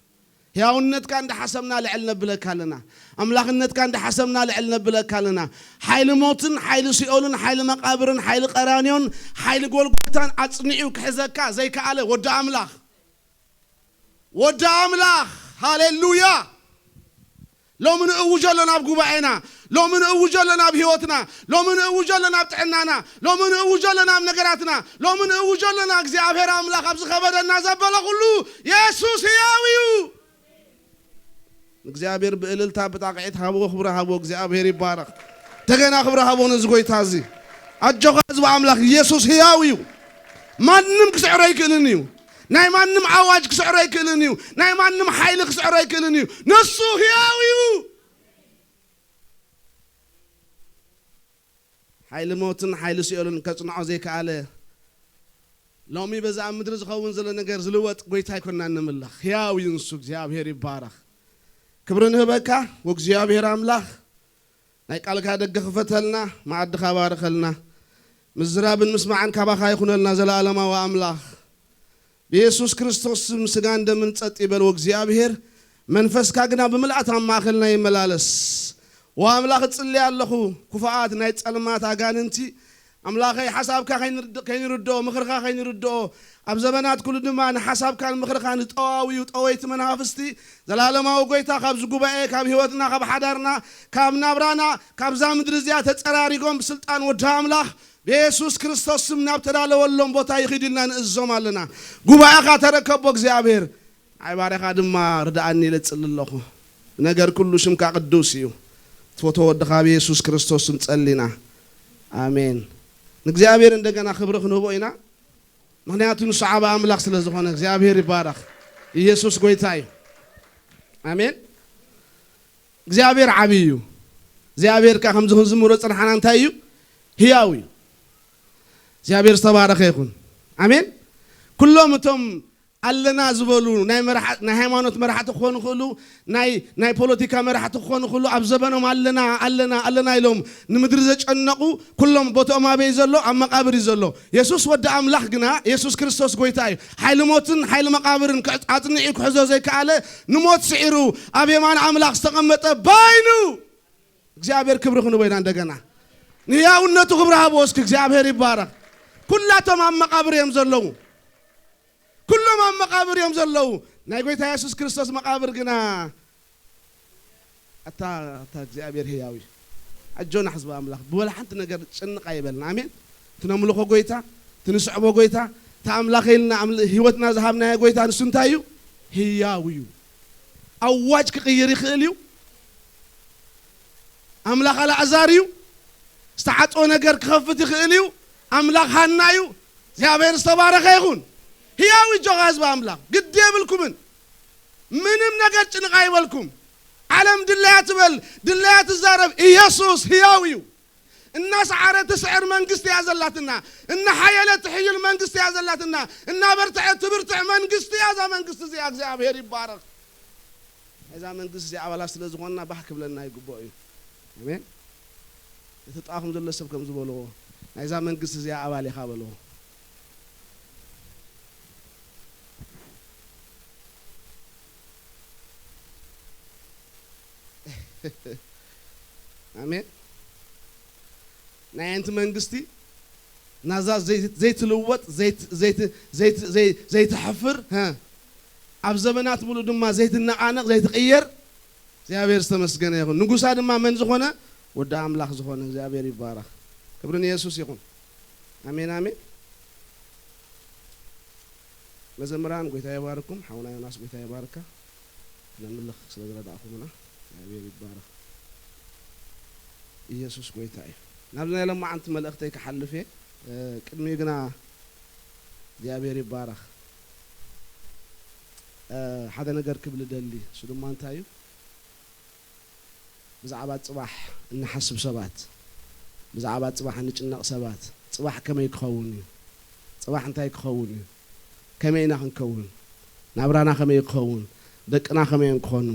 ሕያውነትካ እንዳሓሰብና ልዕል ነብለካ ኣለና። ኣምላኽነትካ እንዳሓሰብና ልዕል ነብለካ ኣለና። ሓይሊ ሞትን ሓይሊ ሲኦልን ሓይሊ መቓብርን ሓይሊ ቀራንዮን ሓይሊ ጎልጎታን ኣጽኒዑ ክሕዘካ ዘይከኣለ ወዲ ኣምላኽ፣ ወዲ ኣምላኽ። ሃሌሉያ። ሎሚ ንእውጆ ኣሎ ናብ ጉባኤና። ሎሚ ንእውጆ ኣሎ ናብ ህይወትና። ሎሚ ንእውጆ ኣሎ ናብ ጥዕናና። ሎሚ ንእውጆ ኣሎ ናብ ነገራትና። ሎሚ ንእውጆ ኣለና እግዚኣብሔር ኣምላኽ ኣብዚ ከበደና ዘበለ ኩሉ የሱስ ህያው እዩ። እግዚኣብሔር ብእልልታ ብጣቕዒት ሃብዎ፣ ክብሪ ሃብዎ። እግዚኣብሔር ይባረኽ። እንደገና ክብሪ ሃብዎ ነዚ ጎይታ እዚ። ኣጆኻ ህዝቢ ኣምላኽ፣ የሱስ ህያው እዩ። ማንም ክስዕሮ ኣይክእልን እዩ። ናይ ማንም ኣዋጅ ክስዕሮ ኣይክእልን እዩ። ናይ ማንም ሓይሊ ክስዕሮ ኣይክእልን እዩ። ንሱ ህያው እዩ። ሓይሊ ሞትን ሓይሊ ሲኦልን ከጽንዖ ዘይከኣለ፣ ሎሚ በዛ ኣብ ምድሪ ዝኸውን ዘሎ ነገር ዝልወጥ ጎይታ ኣይኮናን ንምለኽ። ህያው እዩ ንሱ። እግዚኣብሔር ይባረኽ። ክብሪ ንህበካ ወእግዚኣብሔር ኣምላኽ። ናይ ቃልካ ደገ ክፈተልና፣ መኣድኻ ባርኸልና። ምዝራብን ምስማዕን ካባኻ ይኹነልና ዘለኣለማዊ ኣምላኽ። ብየሱስ ክርስቶስ ስም ስጋን ደምን ጸጥ ይበል ወእግዚኣብሔር፣ መንፈስካ ግና ብምልኣት ኣብ ማእከልና ይመላለስ። ወኣምላኽ እጽሊ ኣለኹ፣ ክፉኣት ናይ ጸልማት ኣጋንንቲ ኣምላኸይ ሓሳብካ ከይንርድ-፣ ከይንርድኦ፣ ምኽርኻ ከይንርድኦ፣ ኣብ ዘበናት ኩሉ ድማ ንሓሳብካን ምኽርኻን ዝጠዋውዩ ጠወይቲ መናፍስቲ፣ ዘላለማዊ ጎይታ ካብዚ ጉባኤ፣ ካብ ህይወትና፣ ካብ ሓዳርና፣ ካብ ናብራና፣ ካብዛ ምድሪ እዚኣ ተጸራሪጎም ብስልጣን ወዲ ኣምላኽ ብየሱስ ክርስቶስ ስም ናብ ተዳለወሎም ቦታ ይኺድ ኢልና ንእዞም ኣለና። ጉባኤኻ ተረከቦ እግዚኣብሔር። ኣይ ባርያኻ ድማ ርድኣኒ ኢለ እጽሊ ኣለኹ። ነገር ኩሉ ሽምካ ቅዱስ እዩ። ትፈትዎ ወድኻ ብየሱስ ክርስቶስ ስም ጸሊና። ኣሜን። ንእግዚኣብሔር እንደገና ክብሪ ክንህቦ ኢና። ምኽንያቱ ንሱ ዓቢ ኣምላኽ ስለ ዝኾነ እግዚኣብሔር ይባረኽ። ኢየሱስ ጎይታ እዩ። ኣሜን። እግዚኣብሔር ዓቢ እዩ። እግዚኣብሔር ከኣ ከምዚ ክንዝምሮ ጽንሓና እንታይ እዩ? ህያው እዩ። እግዚኣብሔር ዝተባረኸ ይኹን። ኣሜን። ኩሎም እቶም ኣለና ዝበሉ ናይ መራሓ-፣ ናይ ሃይማኖት መራሕቲ ክኾኑ ይኽእሉ፣ ናይ፣ ናይ ፖለቲካ መራሕቲ ክኾኑ ይኽእሉ፣ ኣብ ዘበኖም ኣለና፣ ኣለና፣ ኣለና ኢሎም ንምድሪ ዘጨነቑ ኩሎም ቦትኦም ኣበይ ዘሎ? ኣብ መቓብር እዩ ዘሎ። የሱስ ወዲ ኣምላኽ ግና፣ የሱስ ክርስቶስ ጎይታ እዩ። ሓይሊ ሞትን ሓይሊ መቓብርን ክዕ-፣ ኣጽኒዑ ክሕዞ ዘይከኣለ፣ ንሞት ስዒሩ ኣብ የማን ኣምላኽ ዝተቐመጠ ባይኑ። እግዚኣብሔር ክብሪ ክንቦ ኢና እንደገና። ንህያውነቱ ክብሪ ሃቦ እስኪ፣ እግዚኣብሔር ይባረኽ። ኩላቶም ኣብ መቓብር እዮም ዘለዉ። ኩሎም ኣብ መቓብር እዮም ዘለዉ። ናይ ጎይታ የሱስ ክርስቶስ መቓብር ግና፣ ኣታ፣ ኣታ እግዚኣብሔር ህያው እዩ። ኣጆና ሕዝቢ ኣምላኽ፣ ብወላ ሓንቲ ነገር ጭንቕ ኣይበልና። ኣሜን። እቲ ነምልኾ ጎይታ፣ እቲ ንስዕቦ ጎይታ፣ እቲ ኣምላኽ ኢልና ኣምል-፣ ህይወትና ዝሃብናዮ ጎይታ ንሱ እንታይ እዩ? ህያው እዩ። ኣዋጅ ክቕይር ይኽእል እዩ። ኣምላኽ ኣልኣዛር እዩ። ዝተዓጽወ ነገር ክኸፍት ይኽእል እዩ። ኣምላኽ ሃና እዩ። እግዚኣብሔር ዝተባረኸ ይኹን። ህያው እዩ። ኣጆኻ ህዝቢ ኣምላኽ፣ ግዲ የብልኩምን። ምንም ነገር ጭንቕ ኣይበልኩም። ዓለም ድለያ ትበል፣ ድለያ ትዛረብ። ኢየሱስ ህያው እዩ። እናሰዓረ ትስዕር መንግስቲ እያ ዘላትና። እናሓየለ ትሕይል መንግስቲ እያ ዘላትና። እናበርትዐ ትብርትዕ መንግስቲ እያ እዛ መንግስቲ እዚኣ። እግዚኣብሔር ይባረኽ። ናይዛ መንግስቲ እዚኣ ኣባላት ስለ ዝኾንና ባህ ክብለና ይግብኦ እዩ። ኣሜን። እቲ ጥቓኹም ዘሎ ሰብ ከም ዝበልዎ፣ ናይዛ መንግስቲ እዚኣ ኣባል ኢኻ በልዎ። ኣሜን። ናይ ኣንቲ መንግስቲ ናዛ ዘይት-፣ ዘይትልወጥ፣ ዘይት-፣ ዘይት-፣ ዘይት-፣ ዘይ-፣ ዘይትሐፍር፣ ሀ፣ ኣብ ዘመናት ሙሉ ድማ ዘይትነቓነቕ፣ ዘይትቕየር፣ እግዚኣብሔር ዝተመስገነ ይኹን። ንጉሳ ድማ መን ዝኾነ? ወዲ ኣምላኽ ዝኾነ እግዚኣብሔር ይባረኽ። ክብሪ ንየሱስ ይኹን። ኣሜን፣ ኣሜን። መዘምራን፣ ጎይታ ይባርኩም። ሓውና ዮናስ፣ ጎይታ ይባርካ። ነምልኽ ስለ ዝረዳእኩምና እግዚኣብሔር ይባረኽ። ኢየሱስ ጎይታ እዩ። ናብዚ ናይ ሎማዓንቲ መልእኽተይ ክሓልፍ እየ። እ፣ ቅድሚኡ ግና እግዚኣብሔር ይባረኽ። እ፣ ሓደ ነገር ክብል እደሊ። እሱ ድማ እንታይ እዩ? ብዛዕባ ጽባሕ እንሓስብ ሰባት፣ ብዛዕባ ጽባሕ እንጭነቕ ሰባት፣ ጽባሕ ከመይ ክኸውን እዩ? ጽባሕ እንታይ ክኸውን እዩ? ከመይ ኢና ክንከውን? ናብራና ከመይ ክኸውን? ደቅና ከመይ እዮም ክኾኑ?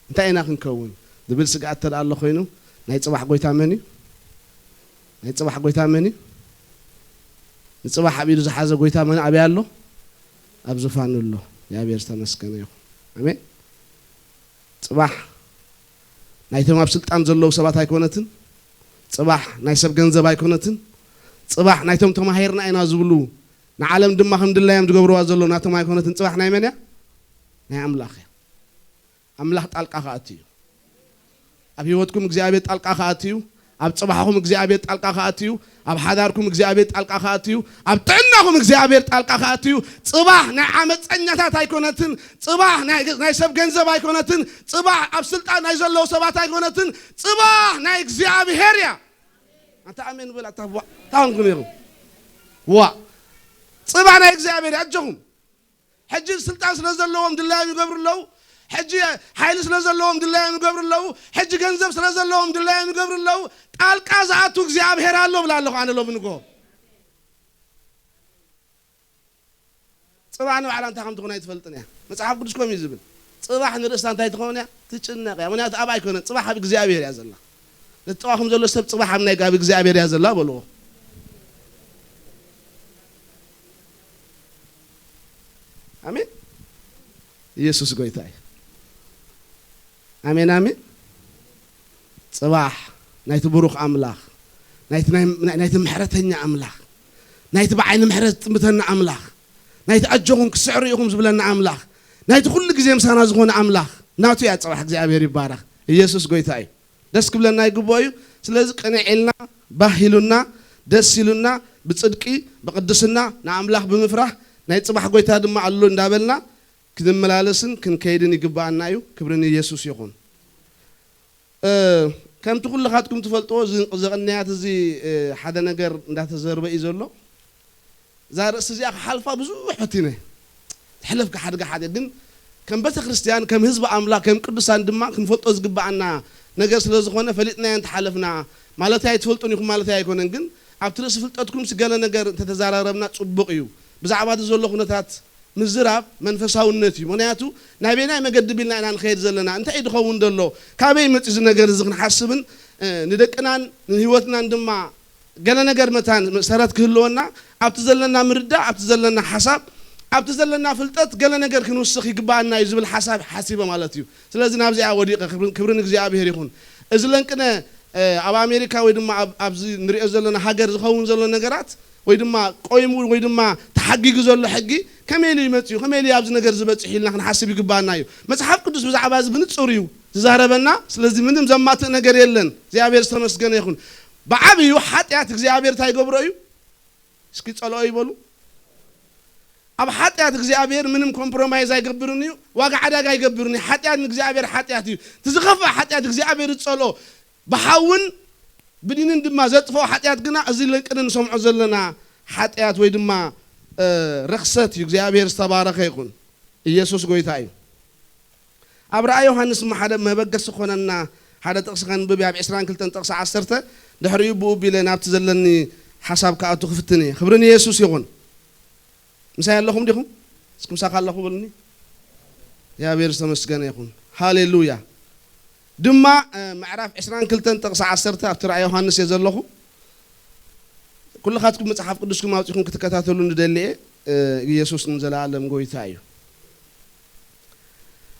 እንታይ ኢና ክንከውን? ዝብል ስግኣት እንተ ደኣ ኣሎ ኮይኑ፣ ናይ ጽባሕ ጎይታ መን እዩ? ናይ ጽባሕ ጎይታ መን እዩ? ንጽባሕ ኣብ ኢዱ ዝሓዘ ጎይታ መን ኣበይ ኣሎ? ኣብ ዙፋኑ ኣሎ። እግዚኣብሔር ዝተመስገነ ይኹን። ኣሜን። ጽባሕ ናይቶም ኣብ ስልጣን ዘለዉ ሰባት ኣይኮነትን። ጽባሕ ናይ ሰብ ገንዘብ ኣይኮነትን። ጽባሕ ናይቶም ተማሂርና ኢና ዝብሉ ንዓለም ድማ ከም ድላዮም ዝገብርዋ ዘሎ ናቶም ኣይኮነትን። ጽባሕ ናይ መን እያ? ናይ ኣምላኽ እያ። ኣምላኽ ጣልቃ ክኣቱ እዩ። ኣብ ህይወትኩም እግዚኣብሔር ጣልቃ ክኣቱ እዩ። ኣብ ጽባሕኹም እግዚኣብሔር ጣልቃ ክኣቱ እዩ። ኣብ ሓዳርኩም እግዚኣብሔር ጣልቃ ክኣቱ እዩ። ኣብ ጥዕናኹም እግዚኣብሔር ጣልቃ ክኣቱ እዩ። ጽባሕ ናይ ዓመፀኛታት ኣይኮነትን። ጽባሕ ናይ ናይ ሰብ ገንዘብ ኣይኮነትን። ጽባሕ ኣብ ስልጣን ናይ ዘለዉ ሰባት ኣይኮነትን። ጽባሕ ናይ እግዚኣብሔር እያ። ኣንታ ኣሜን በል። ኣታ ዋ ታንኩም ኢኹም። ዋ ጽባሕ ናይ እግዚኣብሔር እያ። ኣጆኹም። ሕጂ ስልጣን ስለ ዘለዎም ድላዮም ይገብሩ ኣለዉ። ሕጂ ሓይሊ ስለ ዘለዎም ድላዮም ይገብሩ ኣለዉ። ሕጂ ገንዘብ ስለ ዘለዎም ድላዮም ይገብሩ ኣለዉ። ጣልቃ ዝኣቱ እግዚኣብሔር ኣሎ ብላ ኣለኹ ኣነ ሎሚ ንግሆ። ጽባሕ ንባዕላ እንታይ ከም ትኾን ኣይትፈልጥን እያ። መጽሓፍ ቅዱስ ከምኡ እዩ ዝብል። ጽባሕ ንርእሳ እንታይ ትኸውን እያ? ትጭነቕ እያ። ምኽንያቱ ኣብኣ ኣይኮነን። ጽባሕ ኣብ እግዚኣብሔር እያ ዘላ። ነቲ ጥቓኹም ዘሎ ሰብ ጽባሕ ኣብ ናይ ኣብ እግዚኣብሔር እያ ዘላ በልዎ። ኣሜን። ኢየሱስ ጎይታ እዩ። ኣሜን ኣሜን። ጽባሕ ናይቲ ብሩኽ ኣምላኽ፣ ናይቲ ናይ ናይ ናይቲ ምሕረተኛ ኣምላኽ፣ ናይቲ ብዓይኒ ምሕረት ዝጥምተና ኣምላኽ፣ ናይቲ ኣጆኹም ክስዕሩ ኢኹም ዝብለና ኣምላኽ፣ ናይቲ ኩሉ ግዜ ምሳና ዝኾነ ኣምላኽ ናቱ እያ ጽባሕ። እግዚኣብሔር ይባረኽ። ኢየሱስ ጎይታ እዩ። ደስ ክብለና ይግብኦ እዩ። ስለዚ ቅንዕ ኢልና፣ ባህ ኢሉና፣ ደስ ኢሉና፣ ብጽድቂ ብቕድስና ንኣምላኽ ብምፍራህ ናይ ጽባሕ ጎይታ ድማ ኣሎ እንዳበልና ክንመላለስን ክንከይድን ይግብኣና እዩ። ክብሪ ንኢየሱስ ይኹን። ከምቲ ኩልኻትኩም ትፈልጥዎ፣ እዚ ዘቐንያት እዚ ሓደ ነገር እንዳተዘርበ እዩ ዘሎ። እዛ ርእሲ እዚኣ ክሓልፋ ብዙሕ ፈቲነ። ትሕለፍ ክሓድጋ ሓደ ግን ከም ቤተ ክርስቲያን፣ ከም ህዝቢ ኣምላኽ፣ ከም ቅዱሳን ድማ ክንፈልጦ ዝግብኣና ነገር ስለ ዝኾነ ፈሊጥናዮ እንተሓለፍና ማለት ኣይትፈልጡን ኢኹም ማለት ኣይኮነን። ግን ኣብቲ ርእሲ ፍልጠትኩም ገለ ነገር እንተተዘራረብና ጽቡቕ እዩ። ብዛዕባ እዚ ዘሎ ኩነታት ምዝራብ መንፈሳውነት እዩ። ምኽንያቱ ናበየናይ መገዲ ቢልና ኢና ንኸይድ ዘለና? እንታይ እዩ ድኸውን ዘሎ? ካበይ መጺ እዚ ነገር እዚ ክንሓስብን ንደቅናን ንህይወትናን ድማ ገለ ነገር መታን ሰረት ክህልወና ኣብቲ ዘለና ምርዳእ፣ ኣብቲ ዘለና ሓሳብ፣ ኣብቲ ዘለና ፍልጠት ገለ ነገር ክንውስኽ ይግብኣና እዩ ዝብል ሓሳብ ሓሲበ ማለት እዩ። ስለዚ ናብዚኣ ወዲቐ። ክብሪ ንእግዚኣብሔር ይኹን። እዚ ለንቅነ ኣብ ኣሜሪካ ወይ ድማ ኣብዚ ንሪኦ ዘለና ሃገር ዝኸውን ዘሎ ነገራት ወይ ድማ ቆይሙ ወይ ድማ ተሓጊጉ ዘሎ ሕጊ ከመይ ኢሉ ይመጽእ እዩ? ከመይ ኢሉ ኣብዚ ነገር ዝበጽሕ ኢልና ክንሓስብ ይግባና እዩ። መጽሓፍ ቅዱስ ብዛዕባ እዚ ብንጹር እዩ ዝዛረበና። ስለዚ ምንም ዘማትእ ነገር የለን። እግዚኣብሔር ዝተመስገነ ይኹን። ብዓብዩ ሓጢኣት እግዚኣብሔር እንታይ ይገብሮ እዩ? እስኪ ጸልኦ ይበሉ። ኣብ ሓጢኣት እግዚኣብሔር ምንም ኮምፕሮማይዝ ኣይገብርን እዩ። ዋጋ ዕዳጋ ኣይገብርን እዩ። ሓጢኣት ንእግዚኣብሔር ሓጢኣት እዩ። እቲ ዝኸፍእ ሓጢኣት እግዚኣብሔር ዝጸልኦ ብሓውን ብዲንን ድማ ዘጥፍኦ ሓጢኣት ግና እዚ ለንቅነ ንሰምዖ ዘለና ሓጢኣት ወይ ድማ ረኽሰት እዩ። እግዚኣብሔር ዝተባረኸ ይኹን። ኢየሱስ ጎይታ እዩ። ኣብ ራእይ ዮሃንስ እሞ ሓደ መበገሲ ክኾነና ሓደ ጥቕሲ ከንብብ እየ። ኣብ ዕስራን ክልተን ጥቕሲ ዓሰርተ ድሕሪኡ ብኡ ቢለ ናብቲ ዘለኒ ሓሳብ ክኣቱ ክፍትን እየ። ክብሪ ንየሱስ ይኹን። ምሳይ ኣለኹም ዲኹም? እስኪ ምሳኻ ኣለኹ በሉኒ። እግዚኣብሔር ዝተመስገነ ይኹን። ሃሌሉያ። ድማ ምዕራፍ ዕስራን ክልተን ጥቕሲ ዓሰርተ ኣብቲ ራእይ ዮሃንስ እየ ዘለኹ። ኩልኻትኩም መጽሓፍ ቅዱስኩም ኣውጺኹም ክትከታተሉ ንደሊ እየ። ኢየሱስ ንዘለኣለም ጎይታ እዩ።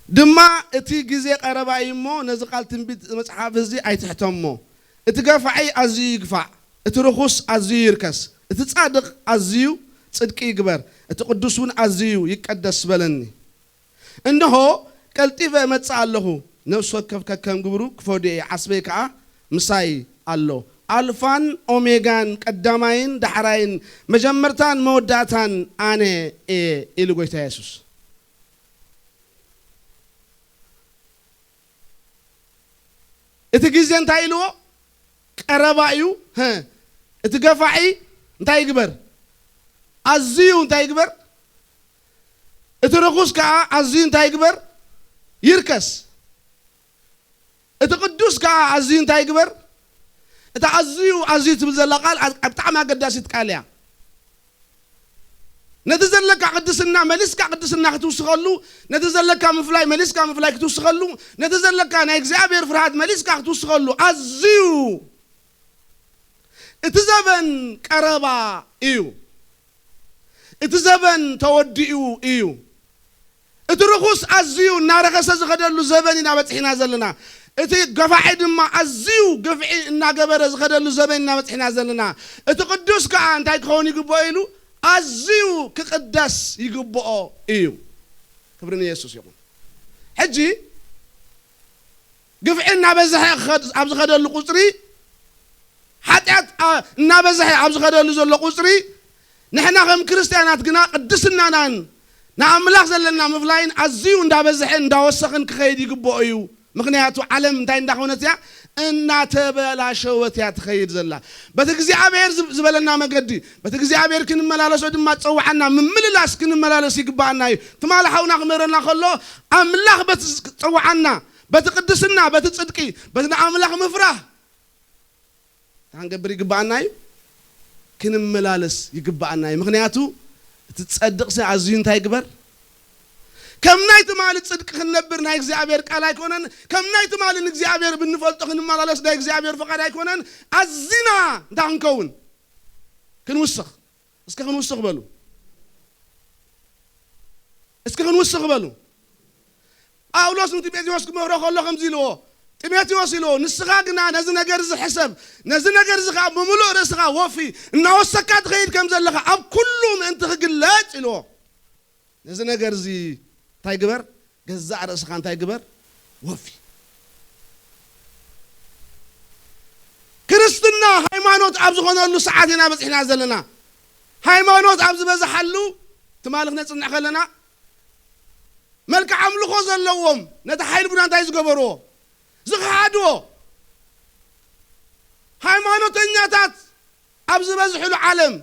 ድማ እቲ ግዜ ቀረባ እዩ እሞ ነዚ ቃል ትንቢት መጽሓፍ እዚ ኣይትሕተሞ። እቲ ገፋዒ ኣዝዩ ይግፋዕ፣ እቲ ርኹስ ኣዝዩ ይርከስ፣ እቲ ጻድቕ ኣዝዩ ጽድቂ ይግበር፣ እቲ ቅዱስ እውን ኣዝዩ ይቀደስ በለኒ። እንሆ ቀልጢፈ እመጽእ ኣለኹ፣ ነፍሲ ወከፍ ከከም ግብሩ ክፈድዮ እየ፣ ዓስበይ ከኣ ምሳይ ኣሎ። ኣልፋን ኦሜጋን ቀዳማይን ዳሕራይን መጀመርታን መወዳእታን ኣነ እየ ኢሉ ጎይታ የሱስ። እቲ ግዜ እንታይ ኢልዎ? ቀረባ እዩ። እቲ ገፋዒ እንታይ ይግበር? ኣዝዩ እንታይ ይግበር? እቲ ርኹስ ከዓ ኣዝዩ እንታይ ይግበር? ይርከስ። እቲ ቅዱስ ከዓ ኣዝዩ እንታይ ይግበር? እታ ኣዝዩ ኣዝዩ ትብል ዘላ ቃል ብጣዕሚ ኣገዳሲት ቃል እያ። ነቲ ዘለካ ቅድስና መሊስካ ቅድስና ክትውስኸሉ፣ ነቲ ዘለካ ምፍላይ መሊስካ ምፍላይ ክትውስኸሉ፣ ነቲ ዘለካ ናይ እግዚኣብሔር ፍርሃት መሊስካ ክትውስኸሉ ኣዝዩ እቲ ዘበን ቀረባ እዩ። እቲ ዘበን ተወዲኡ እዩ። እቲ ርኹስ ኣዝዩ እናረኸሰ ዝኸደሉ ዘበን ኢና በጺሕና ዘለና። እቲ ገፋዒ ድማ ኣዝዩ ግፍዒ እናገበረ ዝኸደሉ ዘበን ኢና በጺሕና ዘለና። እቲ ቅዱስ ከኣ እንታይ ክኸውን ይግብኦ ኢሉ? ኣዝዩ ክቕደስ ይግብኦ እዩ። ክብሪ ንየሱስ ይኹን። ሕጂ ግፍዒ እናበዝሐ ክኸድ-፣ ኣብ ዝኸደሉ ቁጽሪ፣ ሓጢኣት፣ ኣ-፣ እናበዝሐ ኣብ ዝኸደሉ ዘሎ ቁጽሪ፣ ንሕና ከም ክርስትያናት ግና ቅድስናናን ንኣምላኽ ዘለና ምፍላይን ኣዝዩ እንዳበዝሐን እንዳወሰኽን ክኸይድ ይግብኦ እዩ። ምኽንያቱ ዓለም እንታይ እንዳኾነት እያ? እናተበላሸወት እያ ትኸይድ ዘላ። በቲ እግዚኣብሔር ዝብ-፣ ዝበለና መገዲ፣ በቲ እግዚኣብሔር ክንመላለሶ ድማ ዝጸውዓና ምምልላስ ክንመላለስ ይግብኣና እዩ። ትማሊ ሓውና ክምህረና ከሎ፣ ኣምላኽ በቲ ዝጸውዓና፣ በቲ ቅድስና፣ በቲ ጽድቂ፣ በቲ ንኣምላኽ ምፍራህ እንታይ ክንገብር ይግብኣና እዩ? ክንመላለስ ይግብኣና እዩ። ምኽንያቱ እቲ ዝጸድቕ ሰብ ኣዝዩ እንታይ ይግበር? ከም ናይ ትማሊ ጽድቂ ክንነብር ናይ እግዚኣብሔር ቃል ኣይኮነን። ከም ናይ ትማሊ ንእግዚኣብሔር ብንፈልጦ ክንመላለስ ናይ እግዚኣብሔር ፍቓድ ኣይኮነን። ኣዚና እንታይ ክንከውን? ክንውስኽ። እስከ ክንውስኽ በሉ። እስከ ክንውስኽ በሉ። ጳውሎስ ንጢሞቴዎስ ክመህሮ ከሎ ከምዚ ኢልዎ፣ ጢሞቴዎስ ኢልዎ፣ ንስኻ ግና ነዚ ነገር እዚ ሕሰብ፣ ነዚ ነገር እዚ ኸዓ ብምሉእ ርእስኻ ወፊ፣ እናወሰካ ትኸይድ ከም ዘለኻ ኣብ ኩሉ ምእንቲ ክግለጽ ኢልዎ። ነዚ ነገር እዚ እንታይ ግበር? ገዛእ ርእስኻ እንታይ ግበር? ወፊ። ክርስትና ሃይማኖት ኣብ ዝኾነሉ ሰዓት ኢና በጺሕና ዘለና። ሃይማኖት ኣብ ዝበዝሓሉ ትማሊ ክነጽንዕ ከለና፣ መልክዕ ኣምልኾ ዘለዎም ነቲ ሓይሊ ቡና እንታይ ዝገበርዎ? ዝኸሓድዎ። ሃይማኖተኛታት ኣብ ዝበዝሕሉ ዓለም፣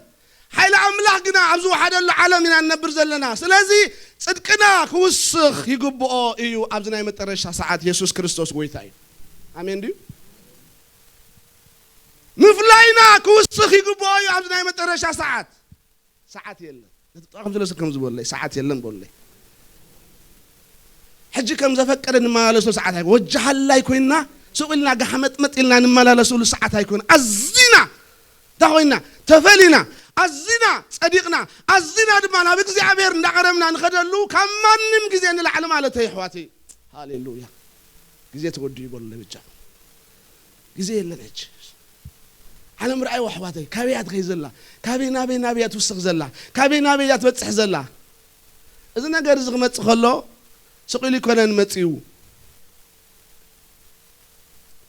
ሓይሊ ኣምላኽ ግና ኣብ ዝወሓደሉ ዓለም ኢና ንነብር ዘለና። ስለዚ ጽድቅና ክውስኽ ይግብኦ እዩ ኣብዚ ናይ መጠረሻ ሰዓት። የሱስ ክርስቶስ ጎይታ እዩ። ኣሜን ድዩ? ምፍላይና ክውስኽ ይግብኦ እዩ ኣብዚ ናይ መጠረሻ ሰዓት። ሰዓት የለን። ነቲ ጥቓ ከም ዘሎ ሰብ ከም ዝበለይ፣ ሰዓት የለን በለይ። ሕጂ ከም ዘፈቀደ ንመላለሰሉ ሰዓት ኣይኮነ። ወጃሃላይ ኮይንና፣ ሱቕ ኢልና፣ ጋሕመጥመጥ ኢልና ንመላለሰሉ ሰዓት ኣይኮነ። ኣዚና፣ እንታይ ኮይንና? ተፈሊና። ኣዚና ጸዲቕና። ኣዚና ድማ ናብ እግዚኣብሔር እንዳቐረብና ንኸደሉ ካብ ማንም ግዜ ንላዕሊ ማለት እዩ፣ ኣሕዋተይ። ሃሌሉያ። ግዜ ተወዲኡ በሉ ለብቻ። ግዜ የለን ሕጂ። ዓለም ረኣይዋ ኣሕዋተይ፣ ካበይ እያ ትኸይድ ዘላ? ካበይ ናበይ ናበይ እያ ትውስኽ ዘላ? ካበይ ናበይ እያ ትበጽሕ ዘላ? እዚ ነገር እዚ ክመጽእ ከሎ፣ ስቕ ኢሉ ኣይኮነን መጺኡ።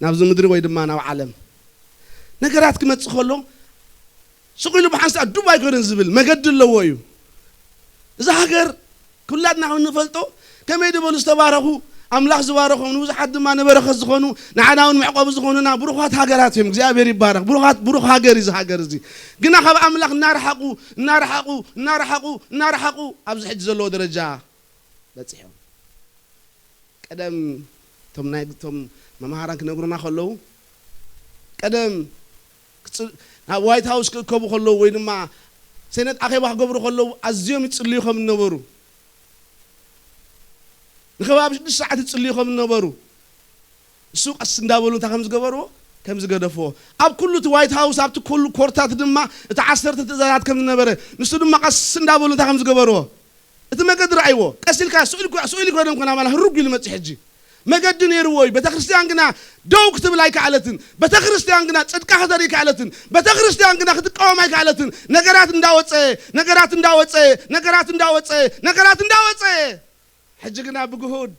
ናብዚ ምድሪ ወይ ድማ ናብ ዓለም። ነገራት ክመጽእ ከሎ፣ ስቕ ኢሉ ብሓንሳእ ዱብ ኣይኮነን ዝብል፣ መገዲ ኣለዎ እዩ። እዛ ሃገር ኩላትና ከም ንፈልጦ፣ ከመይ ዝበሉ ዝተባረኹ፣ ኣምላኽ ዝባረኾም፣ ንብዙሓት ድማ ንበረኸት ዝኾኑ፣ ንዓና እውን መዕቆቢ ዝኾኑና ብሩኻት ሃገራት እዮም። እግዚኣብሔር ይባረኽ። ብሩኻት፣ ብሩኽ ሃገር እዩ እዚ ሃገር እዚ። ግና ካብ ኣምላኽ እናረሓቑ፣ እናረሓቑ፣ እናረሓቑ፣ እናረሓቑ ኣብዚ ሕጂ ዘለዎ ደረጃ በጺሖም። ቀደም እቶም ናይ፣ እቶም መምሃራን ክነግሩና ከለዉ፣ ቀደም ክጽ-፣ ናብ ዋይት ሃውስ ክእከቡ ከለዉ ወይ ድማ ሴነት ኣኼባ ክገብሩ ከለዉ ኣዝዮም ይጽልዩ ከም ዝነበሩ፣ ንከባቢ ሽዱሽተ ሰዓት ይጽልዩ ከም ዝነበሩ፣ እሱ ቀስ እንዳበሉ እንታይ ከም ዝገበርዎ፣ ከም ዝገደፍዎ፣ ኣብ ኩሉ እቲ ዋይት ሃውስ፣ ኣብቲ ኩሉ ኮርታት ድማ እቲ ዓሰርተ ትእዛዛት ከም ዝነበረ፣ ንሱ ድማ ቀስ እንዳበሉ እንታይ ከም ዝገበርዎ፣ እቲ መገዲ ረኣይዎ። ቀስ ኢልካ ስኡ ኢልኮ-፣ ስኡ ኢልኮ ደም ኮና ማላ ህሩግ ኢሉ መጽእ ሕጂ። መገዲ ነይርዎ እዩ። ቤተ ክርስቲያን ግና ደው ክትብል ኣይከኣለትን። ቤተ ክርስቲያን ግና ጽድቃ ከተርኢ ኣይከኣለትን። ቤተ ክርስቲያን ግና ክትቃወም ኣይከኣለትን። ነገራት እንዳወጸ፣ ነገራት እንዳወጸ፣ ነገራት እንዳወጸ፣ ነገራት እንዳወጸ። ሕጂ ግና ብግሁድ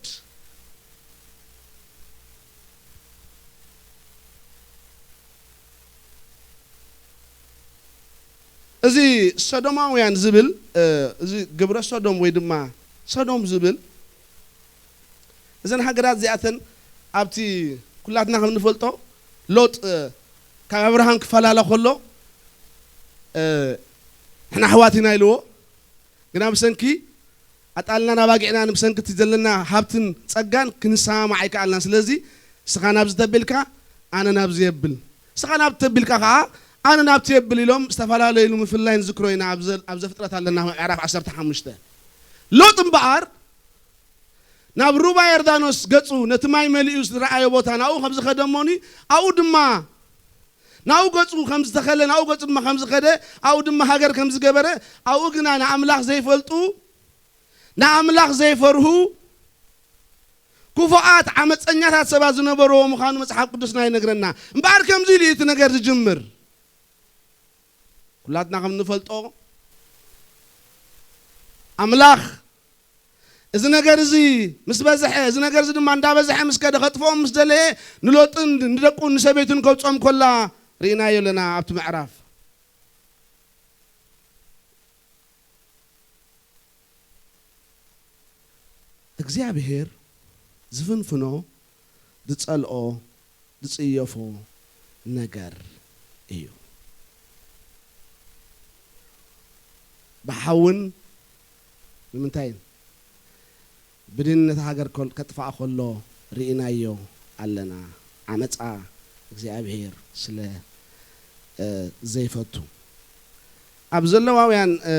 እዚ ሶዶማውያን ዝብል፣ እ፣ እዚ ግብረ ሶዶም ወይ ድማ ሶዶም ዝብል፣ እዘን ሃገራት እዚኣተን ኣብቲ ኩላትና ከም ንፈልጦ ሎጥ፣ እ፣ ካብ ኣብርሃም ክፈላለ ከሎ፣ እ፣ ንሕና ኣሕዋት ኢና ኢልዎ። ግና ብሰንኪ ኣጣልናን ኣባጊዕናን ብሰንኪ እቲ ዘለና ሃብትን ጸጋን ክንሰማማዕ ኣይከኣልናን። ስለዚ ንስኻ ናብዚ ተቢልካ ኣነ ናብዚ የብል፣ ንስኻ ናብቲ ተቢልካ ከኣ ኣነ ናብቲ የብል ኢሎም ዝተፈላለዩሉ ምፍላይ ንዝክሮ ኢና ኣብ ዘ-፣ ኣብ ዘፍጥረት ኣለና ምዕራፍ ዓሰርተ ሓሙሽተ። ሎጥ እምበኣር ናብ ሩባ ዮርዳኖስ ገጹ ነቲ ማይ መሊኡ ዝረኣዮ ቦታ ናብኡ ከም ዝኸደ እሞኒ ኣብኡ ድማ ናብኡ ገጹ ከም ዝተኸለ ናብኡ ገጹ ድማ ከም ዝኸደ ኣብኡ ድማ ሃገር ከም ዝገበረ ኣብኡ ግና ንኣምላኽ ዘይፈልጡ ንኣምላኽ ዘይፈርሁ ክፉኣት ዓመፀኛታት ሰባት ዝነበርዎ ምዃኑ መጽሓፍ ቅዱስና ይነግረና። እምበኣር ከምዚ ኢሉ እዩ እቲ ነገር ዝጅምር። ኩላትና ከም እንፈልጦ ኣምላኽ እዚ ነገር እዚ ምስ በዝሐ፣ እዚ ነገር እዚ ድማ እንዳበዝሐ ምስ ከደ፣ ከጥፍኦም ምስ ደለየ፣ ንሎጥን ንደቁን ንሰበይቱን ከውፅኦም ኮላ ርኢናዮ ኣለና ኣብቲ ምዕራፍ። እግዚኣብሔር ዝፍንፍኖ፣ ዝጸልኦ፣ ዝጽየፎ ነገር እዩ። ብሓውን ንምንታይ ብድን ነታ ሃገር ከል-፣ ከጥፍኣ ከሎ ርኢናዮ ኣለና። ዓመጻ እግዚኣብሔር ስለ፣ እ፣ ዘይፈቱ። ኣብ ዘለዋውያን፣ እ፣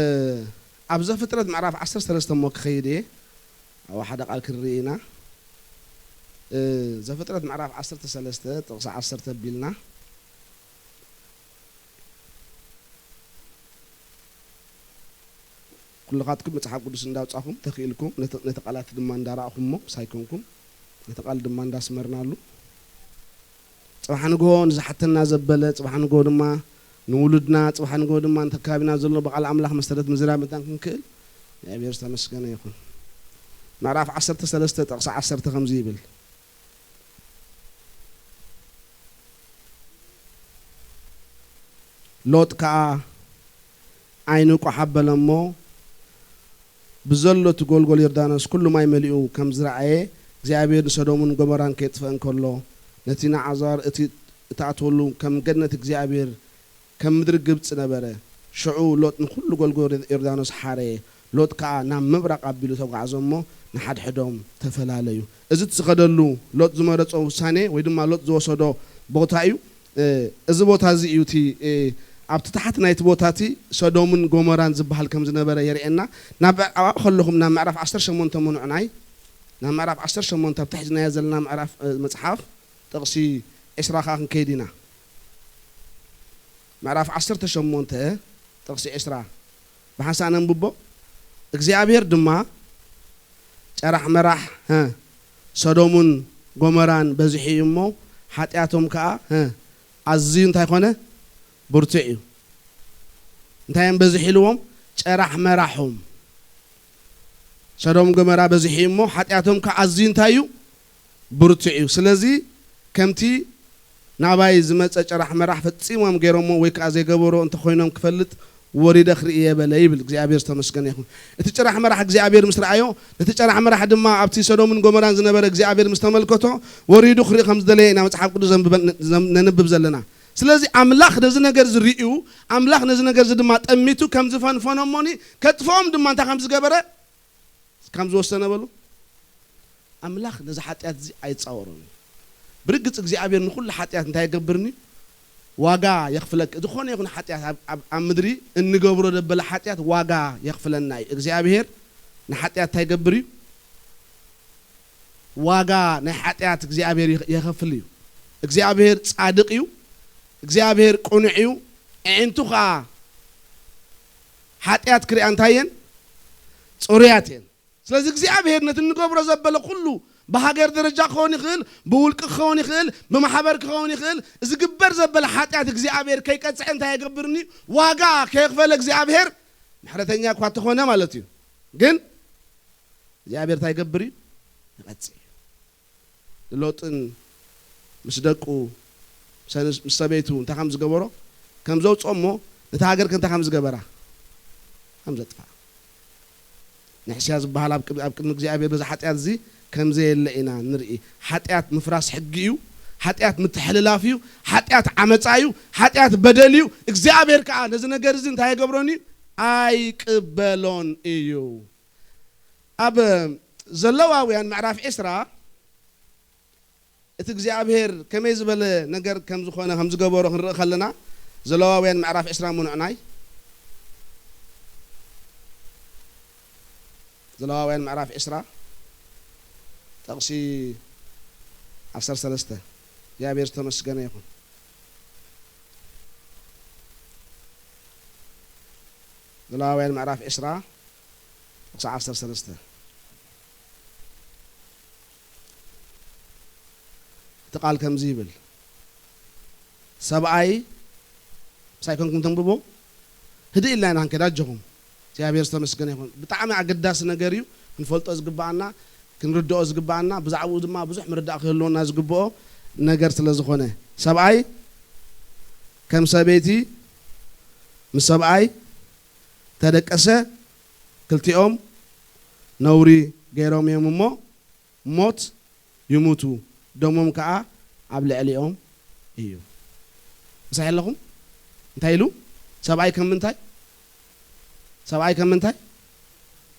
ኣብ ዘፍጥረት ምዕራፍ ዓሰርተ ሰለስተ እሞ ክኸይድ እየ። ኣብ ሓደ ቃል ክንርኢ ኢና። እ፣ ዘፍጥረት ምዕራፍ ዓሰርተ ሰለስተ ጥቕሲ ዓሰርተ ኣቢልና። ኩልኻትኩም መጽሓፍ ቅዱስ እንዳውጻኹም ተኽኢልኩም ነቲ፣ ነቲ ቃላት ድማ እንዳረኣኹሞ ሳይኮንኩም ነቲ ቃል ድማ እንዳስመርናሉ ጽባሕ ንግሆ ንዝሓተና ዘበለ፣ ጽባሕ ንግሆ ድማ ንውሉድና፣ ጽባሕ ንግሆ ድማ ነቲ ከባቢና ዘሎ ብቓል ኣምላኽ መሰረት ምዝራብ መታን ክንክእል እግዚኣብሔር ዝተመስገነ ይኹን። ምዕራፍ ዓሰርተ ሰለስተ ጥቕሲ ዓሰርተ ከምዚ ይብል። ሎጥ ከኣ ዓይኑ ቋሕ ኣበለ እሞ፣ ብዘሎ እቲ ጐልጐል ዮርዳኖስ ኩሉ ማይ መሊኡ ከም ዝረኣየ፣ እግዚኣብሔር ንሰዶምን ጎሞራን ኬጥፍእ እንከሎ፣ ነቲ ንዓዛር እቲ እትኣትወሉ ከም ገነት እግዚኣብሔር ከም ምድሪ ግብጺ ነበረ። ሽዑ ሎጥ ንኹሉ ጐልጐል ዮርዳኖስ ሓረየ። ሎጥ ከኣ ናብ ምብራቕ ኣቢሉ ተጓዕዘ እሞ፣ ንሓድሕዶም ተፈላለዩ። እዚ እቲ ዝኸደሉ ሎጥ ዝመረጾ ውሳኔ ወይ ድማ ሎጥ ዝወሰዶ ቦታ እዩ። እ፣ እዚ ቦታ እዚ እዩ እቲ፣ እ፣ ኣብቲ ታሕቲ ናይቲ ቦታ እቲ ሰዶምን ጎሞራን ዝበሃል ከም ዝነበረ የርእየና። ናብ፣ ኣብኣ ከለኹም ናብ ምዕራፍ ዓሰርተ ሸሞንተ ምኑዕናይ፣ ናብ ምዕራፍ ዓሰርተ ሸሞንተ ኣብቲ ሒዝናዮ ዘለና ምዕራፍ፣ እ፣ መጽሓፍ ጥቕሲ ዕስራ ከኣ ክንከይድ ኢና። ምዕራፍ ዓሰርተ ሸሞንተ ጥቕሲ ዕስራ ብሓንሳእ ነንብቦ። እግዚኣብሔር ድማ ጨራሕ መራሕ፣ ሀ፣ ሰዶምን ጎመራን በዚሑ እዩ እሞ፣ ሓጢኣቶም ከኣ፣ ሀ፣ ኣዝዩ እንታይ ኮነ? ብርቱዕ እዩ። እንታይ እዮም በዚሑ ኢልዎም? ጨራሕ መራሖም። ሰዶም ጎመራ በዚሑ እዩ እሞ፣ ሓጢኣቶም ከኣ ኣዝዩ እንታይ እዩ? ብርቱዕ እዩ። ስለዚ ከምቲ ናባይ ዝመጸ ጨራሕ መራሕ ፈጺሞም ገይሮሞ ወይ ከኣ ዘይገበሮ እንተኾይኖም ክፈልጥ ወሪደ ክርኢ እየ በለ ይብል። እግዚኣብሔር ዝተመስገነ ይኹን። እቲ ጭራሕ መራሕ እግዚኣብሔር ምስ ረኣዮ፣ ነቲ ጨራሕ መራሕ ድማ ኣብቲ ሰዶምን ጎመራን ዝነበረ እግዚኣብሔር ምስ ተመልከቶ፣ ወሪዱ ክርኢ ከም ዝደለየ ኢና መጽሓፍ ቅዱስ ዘንብበ-፣ ዘም-፣ ነንብብ ዘለና። ስለዚ ኣምላኽ ነዚ ነገር እዚ ርእዩ፣ ኣምላኽ ነዚ ነገር እዚ ድማ ጠሚቱ ከም ዝፈንፈኖ እሞኒ፣ ከጥፍኦም ድማ እንታይ ከም ዝገበረ፣ ከም ዝወሰነ በሉ። ኣምላኽ ነዚ ሓጢኣት እዚ ኣይጻወሮን እዩ። ብርግጽ እግዚኣብሔር ንኹሉ ሓጢኣት እንታይ የገብርኒ? ዋጋ የኽፍለክ። ዝኾነ ይኹን ሓጢኣት ኣብ፣ ኣብ፣ ኣብ ምድሪ እንገብሮ ደበለ ሓጢኣት ዋጋ የኽፍለና እዩ። እግዚኣብሔር ንሓጢኣት እንታይ ይገብር እዩ? ዋጋ ናይ ሓጢኣት እግዚኣብሔር ይኽ-፣ የኸፍል እዩ። እግዚኣብሔር ጻድቕ እዩ። እግዚኣብሔር ቅኑዕ እዩ። ኣዒንቱ ኸኣ ሓጢኣት ክሪኣ እንታይ እየን? ጽሩያት እየን። ስለዚ እግዚኣብሔር ነቲ እንገብሮ ዘበለ ኩሉ ብሃገር ደረጃ ክኸውን ይኽእል፣ ብውልቂ ክኸውን ይኽእል፣ ብማሕበር ክኸውን ይኽእል፣ ዝግበር ዘበለ ሓጢኣት እግዚኣብሔር ከይቀጽዐ እንታይ የገብርኒ? ዋጋ ከየኽፈለ እግዚኣብሔር ምሕረተኛ እኳ እንተኾነ ማለት እዩ። ግን እግዚኣብሔር እንታይ ይገብር እዩ? ይቐጽዕ እዩ። ንሎጥን ምስ ደቁ፣ ምስ፣ ምስ ሰበይቱ እንታይ ከም ዝገበሮ፣ ከም ዘውፅኦ እሞ፣ ነታ ሃገር ከ እንታይ ከም ዝገበራ? ከም ዘጥፍኣ። ንሕስያ ዝበሃል ኣብ ቅድ-፣ ኣብ ቅድሚ እግዚኣብሔር በዚ ሓጢኣት እዚ ከም ዘየለ ኢና ንርኢ። ሓጢኣት ምፍራስ ሕጊ እዩ። ሓጢኣት ምትሕልላፍ እዩ። ሓጢኣት ዓመፃ እዩ። ሓጢኣት በደል እዩ። እግዚኣብሔር ከዓ ነዚ ነገር እዚ እንታይ ኣይገብሮን እዩ? ኣይቅበሎን እዩ። ኣብ ዘለዋውያን ምዕራፍ ዕስራ እቲ እግዚኣብሔር ከመይ ዝበለ ነገር ከም ዝኾነ፣ ከም ዝገበሮ ክንርኢ ከለና፣ ዘለዋውያን ምዕራፍ ዕስራ ምኑዕናይ፣ ዘለዋውያን ምዕራፍ ዕስራ ጥቕሲ ዓሰርተ ሰለስተ። እግዚኣብሔር ዝተመስገነ ይኹን። ዘለዋውያን ምዕራፍ ዕስራ ጥቕሲ ዓሰርተ ሰለስተ። እቲ ቃል ከምዚ ይብል፣ ሰብኣይ፣ ምሳይ ኮንኩም ተንብቦ፣ ህድእ ኢልና ኢና ክንከይድ ኣጆኹም። እግዚኣብሔር ዝተመስገነ ይኹን። ብጣዕሚ ኣገዳሲ ነገር እዩ፣ ክንፈልጦ ዝግብኣና፣ ክንርድኦ ዝግብኣና፣ ብዛዕባኡ ድማ ብዙሕ ምርዳእ ክህልወና ዝግብኦ ነገር ስለ ዝኾነ። ሰብኣይ ከም ሰበይቲ ምስ ሰብኣይ ተደቀሰ፣ ክልቲኦም ነውሪ ገይሮም እዮም እሞ፣ ሞት ይሙቱ፣ ደሞም ከኣ ኣብ ልዕሊኦም እዩ። ምሳይ ኣለኹም? እንታይ ኢሉ? ሰብኣይ ከም ምንታይ? ሰብኣይ ከም ምንታይ?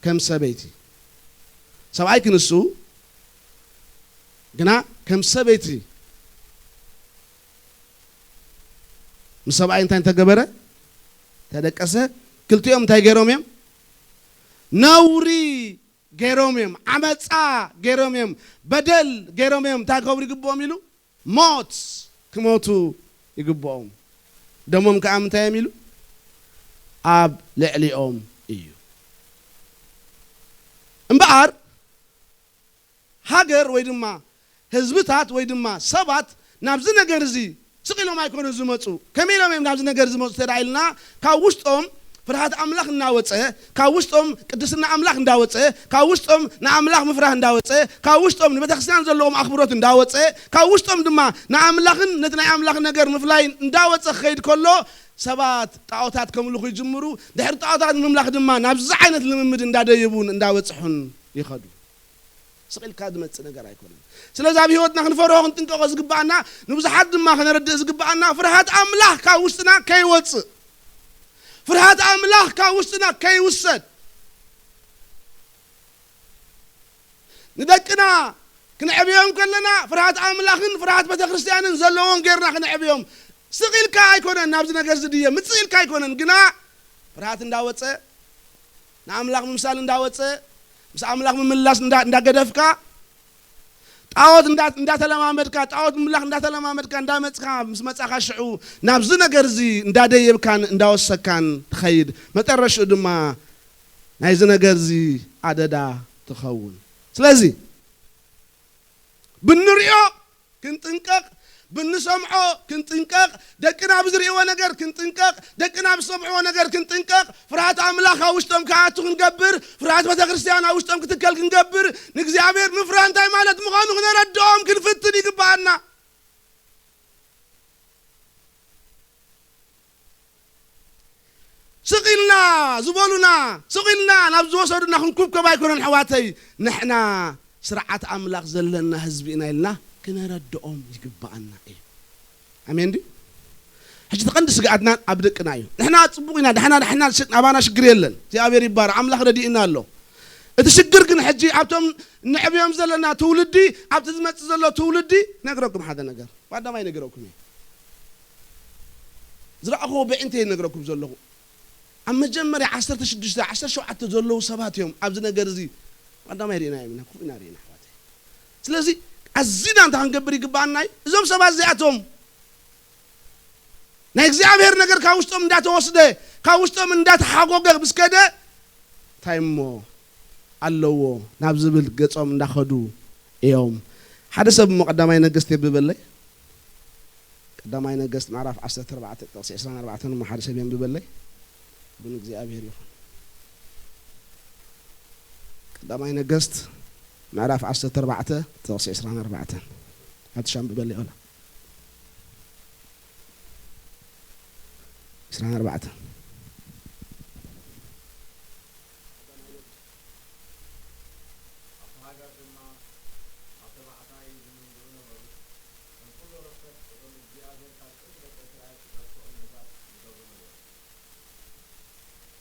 ከም ሰበይቲ። ሰብኣይ ክንሱ ግና ከም ሰበይቲ ምስ ሰብኣይ እንታይ እንተገበረ? ተደቀሰ። ክልቲኦም እንታይ ገይሮም እዮም? ነውሪ ገይሮም እዮም። ዓመፃ ገይሮም እዮም። በደል ገይሮም እዮም። እንታይ ክገብሩ ይግብኦም ኢሉ? ሞት ክሞቱ ይግብኦም። ደሞም ከዓ ምንታይ እዮም ኢሉ? ኣብ ልዕሊኦም እዩ። እምበኣር ሃገር ወይ ድማ ህዝብታት ወይ ድማ ሰባት ናብዚ ነገር እዚ ስቕ ኢሎም ኣይኮኑን ዝመፁ። ከመይ ኢሎም እዮም ናብዚ ነገር ዝመፁ እንተ ደኣ ኢልና፣ ካብ ውሽጦም ፍርሃት ኣምላኽ እናወፀ፣ ካብ ውሽጦም ቅድስና ኣምላኽ እንዳወፀ፣ ካብ ውሽጦም ንኣምላኽ ምፍራህ እንዳወፀ፣ ካብ ውሽጦም ንቤተክርስትያን ዘለዎም ኣኽብሮት እንዳወፀ፣ ካብ ውሽጦም ድማ ንኣምላኽን ነቲ ናይ ኣምላኽ ነገር ምፍላይ እንዳወፀ ክኸይድ ከሎ፣ ሰባት ጣዖታት ከምልኹ ይጅምሩ። ድሕሪ ጣዖታት ምምላኽ ድማ ናብዚ ዓይነት ልምምድ እንዳደየቡን እንዳበፅሑን ይኸዱ። ስቕ ኢልካ ዝመጽእ ነገር ኣይኮነን። ስለዚ ኣብ ህይወትና ክንፈርሆ ክንጥንቀቖ ዝግብኣና፣ ንብዙሓት ድማ ከነረድእ ዝግብኣና፣ ፍርሃት ኣምላኽ ካብ ውሽጥና ከይወጽእ፣ ፍርሃት ኣምላኽ ካብ ውሽጥና ከይውሰድ፣ ንደቅና ክነዕብዮም ከለና ፍርሃት ኣምላኽን ፍርሃት ቤተ ክርስቲያንን ዘለዎም ጌርና ክነዕብዮም። ስቕ ኢልካ ኣይኮነን ናብዚ ነገር ዝድየ፣ ምጽእ ኢልካ ኣይኮነን፣ ግና ፍርሃት እንዳወጸ፣ ንኣምላኽ ምምሳል እንዳወጸ፣ ምስ ኣምላኽ ምምላስ እንዳ-፣ እንዳገደፍካ፣ ጣዖት እንዳ-፣ እንዳተለማመድካ፣ ጣዖት ምምላኽ እንዳተለማመድካ እንዳመጽካ፣ ምስ መጻኻ ሽዑ ናብዚ ነገር እዚ እንዳደየብካን እንዳወሰካን ትኸይድ። መጠረሽኡ ድማ ናይዚ ነገር እዚ ኣደዳ ትኸውን። ስለዚ ብንሪኦ ክንጥንቀቕ፣ ብንሰምዖ ክንጥንቀቕ፣ ደቅና ብዝርእይዎ ነገር ክንጥንቀቕ፣ ደቅና ብዝሰምዕዎ ነገር ክንጥንቀቕ፣ ፍርሃት ኣምላኽ ኣብ ውሽጦም ክኣቱ ክንገብር፣ ፍርሃት ቤተ ክርስቲያን ኣብ ውሽጦም ክትከል ክንገብር፣ ንእግዚኣብሔር ምፍራህ እንታይ ማለት ምዃኑ ክነረድኦም ክንፍትን ይግብኣና። ስቕ ኢልና ዝበሉና፣ ስቕ ኢልና ናብ ዝወሰዱና ክንኩብከብ ኣይኮነን፣ ኣሕዋተይ። ንሕና ስርዓት ኣምላኽ ዘለና ህዝቢ ኢና ኢልና ክነረድኦም ይግብኣና እዩ። ኣሜን ድዩ? ሕጂ እቲ ቀንዲ ስግኣትና ኣብ ደቅና እዩ። ንሕና ጽቡቕ ኢና፣ ደሕና፣ ደሕና፣ ሽ-፣ ኣባና ሽግር የለን። እግዚኣብሔር ይባረኽ፣ ኣምላኽ ረዲእና ኣሎ። እቲ ሽግር ግን ሕጂ ኣብቶም ነዕብዮም ዘለና ትውልዲ፣ ኣብቲ ዝመጽእ ዘሎ ትውልዲ፣ ነግረኩም ሓደ ነገር። ቀዳማይ ነግረኩም እየ። ዝረኣኹዎ ብዕንተይ ነግረኩም ዘለኹ። ኣብ መጀመርያ ዓሰርተ ሽዱሽተ፣ ዓሰርተ ሸውዓተ ዘለዉ ሰባት እዮም ኣብዚ ነገር እዚ ቀዳማይ ርኢናዮም ኢና፣ ክፉእ ኢና ርኢና፣ ኣሕዋተይ። ስለዚ ኣዚና እንታይ ክንገብር ይግብኣና እዩ? እዞም ሰባት እዚኣቶም ናይ እግዚኣብሔር ነገር ካብ ውሽጦም እንዳተወስደ፣ ካብ ውሽጦም እንዳተሓጎገ ምስ ከደ፣ እንታይ እሞ ኣለዎ ናብ ዝብል ገጾም እንዳኸዱ እዮም። ሓደ ሰብ እሞ ቀዳማይ ነገስት የብበለይ። ቀዳማይ ነገስት ምዕራፍ ዓሰርተ ኣርባዕተ ጥቕሲ ዕስራን ኣርባዕተን እሞ ሓደ ሰብ የንብበለይ። ግን እግዚኣብሔር ይኹን። ቀዳማይ ነገስት ምዕራፍ ዓሰርተ ኣርባዕተ ጥቕሲ ዕስራን ኣርባዕተን። ሓድሽ ኣንብበለይ ኦላ። ዕስራን ኣርባዕተን።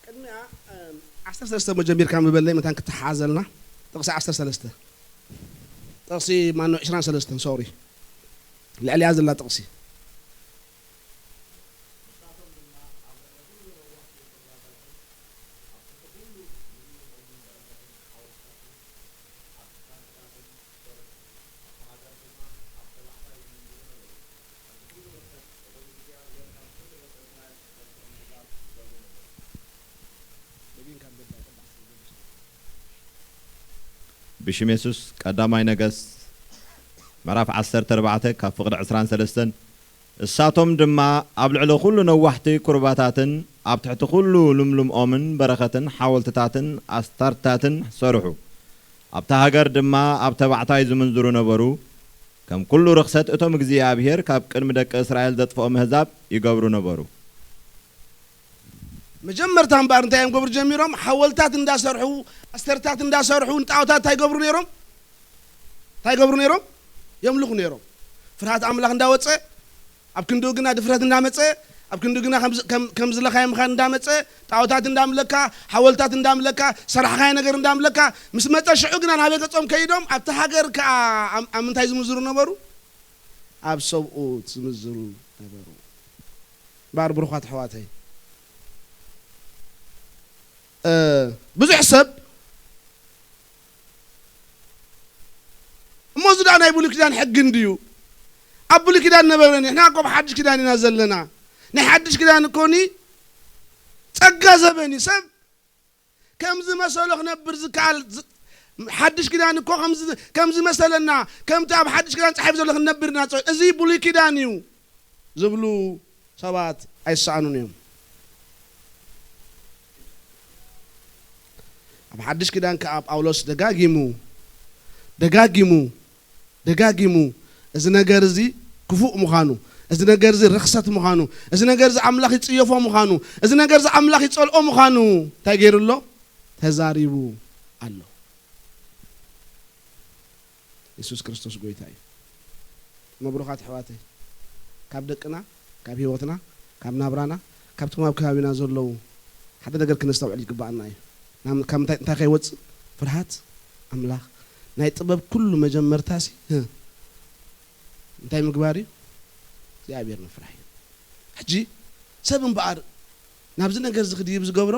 ቅድሚኣ፣ እም፣ ዓሰርተ ሰለስተ መጀሚርካ ምበለይ መታን ክትሓዘልና። ጥቕሲ ዓሰርተ ሰለስተ። ጥቕሲ ማኖ ዕስራን ሰለስተን፣ ሶሪ። ልዕሊያ ዘላ ጥቕሲ። ብሽም የሱስ ቀዳማይ ነገስት ምዕራፍ ዓሰርተ ኣርባዕተ ካብ ፍቕዲ ዕስራን ሰለስተን። እሳቶም ድማ ኣብ ልዕሊ ኩሉ ነዋሕቲ ኩርባታትን ኣብ ትሕቲ ኩሉ ልምሉም ኦምን በረኸትን ሓወልትታትን ኣስታርታትን ሰርሑ። ኣብታ ሃገር ድማ ኣብ ተባዕታይ ዝምንዝሩ ነበሩ። ከም ኩሉ ርኽሰት እቶም እግዚኣብሔር ካብ ቅድሚ ደቂ እስራኤል ዘጥፍኦም ኣህዛብ ይገብሩ ነበሩ። መጀመርታ እምበኣር እንታይ እዮም ገብሩ ጀሚሮም? ሓወልታት እንዳሰርሑ፣ ኣስተርታት እንዳሰርሑ ንጣዖታት እንታይ ገብሩ ነይሮም? እንታይ ገብሩ ነይሮም? የምልኹ ነይሮም። ፍርሃት ኣምላኽ እንዳወፀ፣ ኣብ ክንዲኡ ግና ድፍረት እንዳመፀ፣ ኣብ ክንዲኡ ግና ከም- ከም- ከም ዝለኻየ ምኻን እንዳመፀ፣ ጣዖታት እንዳምለካ፣ ሓወልታት እንዳምለካ፣ ሰራሕኻየ ነገር እንዳምለካ ምስ መፀ፣ ሽዑ ግና ናበይ ገፆም ከይዶም? ኣብቲ ሃገር ከዓ ኣብ- ኣብ ምንታይ ዝምዝሩ ነበሩ? ኣብ ሰብኡት ዝምዝሩ ነበሩ። እምበኣር ብሩኻት ኣሕዋተይ፣ እ፣ ብዙሕ ሰብ እሞ እዚ ደኣ ናይ ብሉይ ኪዳን ሕጊ እንድዩ? ኣብ ብሉይ ኪዳን ነበረ፣ ንሕና እኮ ኣብ ሓድሽ ኪዳን ኢና ዘለና። ናይ ሓድሽ ኪዳን እኮኒ ጸጋ ዘበን እዩ። ሰብ ከም ዝመሰሎ ክነብር ዝከኣል ዝ- ሓድሽ ኪዳን እኮ ከም ዝ- ከም ዝመሰለና፣ ከምቲ ኣብ ሓድሽ ኪዳን ጻሒፉ ዘሎ ክንነብር ኢና። ጸ- እዚ ብሉይ ኪዳን እዩ ዝብሉ ሰባት ኣይሰኣኑን እዮም። ኣብ ሓድሽ ኪዳን ከኣ ጳውሎስ ደጋጊሙ ደጋጊሙ ደጋጊሙ እዚ ነገር እዚ ክፉእ ምዃኑ፣ እዚ ነገር እዚ ርኽሰት ምዃኑ፣ እዚ ነገር እዚ ኣምላኽ ይጽየፎ ምዃኑ፣ እዚ ነገር እዚ ኣምላኽ ይጸልኦ ምዃኑ እንታይ ገይሩ ኣሎ? ተዛሪቡ ኣሎ። የሱስ ክርስቶስ ጎይታ እዩ። መብሩኻት ኣሕዋተይ፣ ካብ ደቅና፣ ካብ ህይወትና፣ ካብ ናብራና፣ ካብቶም ኣብ ከባቢና ዘለዉ ሓደ ነገር ክነስተውዕል ይግባኣና እዩ። ናብ- ካብ እንታይ እንታይ ከይወጽእ? ፍርሃት ኣምላኽ። ናይ ጥበብ ኩሉ መጀመርታሲ ህ፣ እንታይ ምግባር እዩ? እግዚኣብሔር ምፍራሕ እዩ። ሕጂ ሰብ እምበኣር ናብዚ ነገር እዚ ክድይብ ዝገብሮ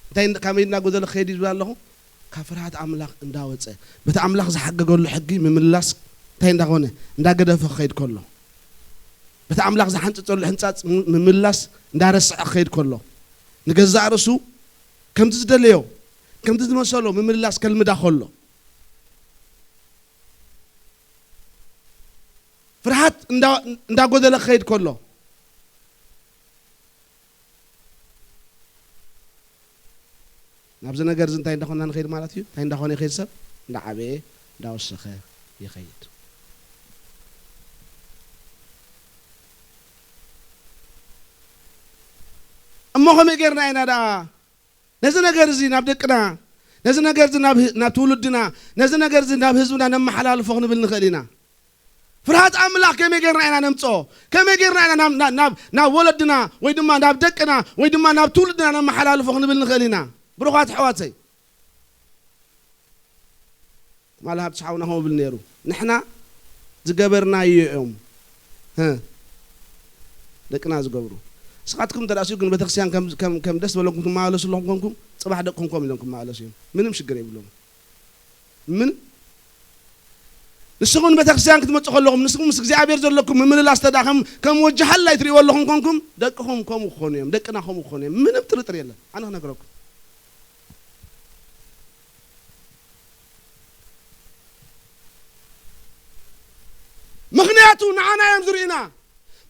እንታይ እንዳ- ካበይ እንዳጎደለ ክኸይድ እዩ ዝብል ኣለኹ? ካብ ፍርሃት ኣምላኽ እንዳወፀ፣ በቲ ኣምላኽ ዝሓገገሉ ሕጊ ምምላስ እንታይ እንዳኾነ? እንዳገደፈ ክኸይድ ከሎ፣ በቲ ኣምላኽ ዝሓንፀፀሉ ሕንፃፅ ም- ምምላስ እንዳረስዐ ክኸይድ ከሎ፣ ንገዛእ ርእሱ ከምቲ ዝደለዮ ከምቲ ዝመሰሎ ምምላስ ከልምዳ ከሎ፣ ፍርሃት እንዳ- እንዳጎደለ ክኸይድ ከሎ፣ ናብዚ ነገር እዚ እንታይ እንዳኾና ንኸይድ ማለት እዩ? እንታይ እንዳኾነ ይኸይድ? ሰብ እንዳዓበየ እንዳወሰኸ ይኸይድ። እሞ ከመይ ጌርና ኢና ደኣ ነዚ ነገር እዚ ናብ ደቅና፣ ነዚ ነገር እዚ ናብ ህ- ናብ ትውልድና፣ ነዚ ነገር እዚ ናብ ህዝብና ነመሓላልፎ ክንብል ንኽእል ኢና? ፍርሃት ኣምላኽ ከመይ ጌርና ኢና ነምጽኦ? ከመይ ጌርና ኢና ናብ- ናብ- ናብ- ናብ ወለድና ወይ ድማ ናብ ደቅና ወይ ድማ ናብ ትውልድና ነመሓላልፎ ክንብል ንኽእል ኢና? ብሩኻት ኣሕዋተይ፣ ትማሊ ሃብቲ ሓውና ከምኡ ብል ነይሩ፣ ንሕና ዝገበርናዮ እዮም ህ፣ ደቅና ዝገብሩ። ንስኻትኩም እንተ ደኣ ስኡ ግን ቤተክርስትያን ከም- ከም- ከም ደስ በለኩም ትመላለሱ ኣለኹም ኮንኩም፣ ጽባሕ ደቅኹም ከምኡ ኢሎም ክመላለሱ እዮም። ምንም ሽግር የብሎም። ምን ንስኹም ቤተክርስትያን ክትመፁ ከለኹም፣ ንስኹም ምስ እግዚኣብሔር ዘለኩም ምምልላስ ተዳ ከም ከም ወጃሃላይ ትሪእዎ ኣለኹም ኮንኩም፣ ደቅኹም ከምኡ ክኾኑ እዮም፣ ደቅና ከምኡ ክኾኑ እዮም። ምንም ጥርጥር የለን። ኣነ ክነግረኩም። ምኽንያቱ ንዓና እዮም ዝርእዩና።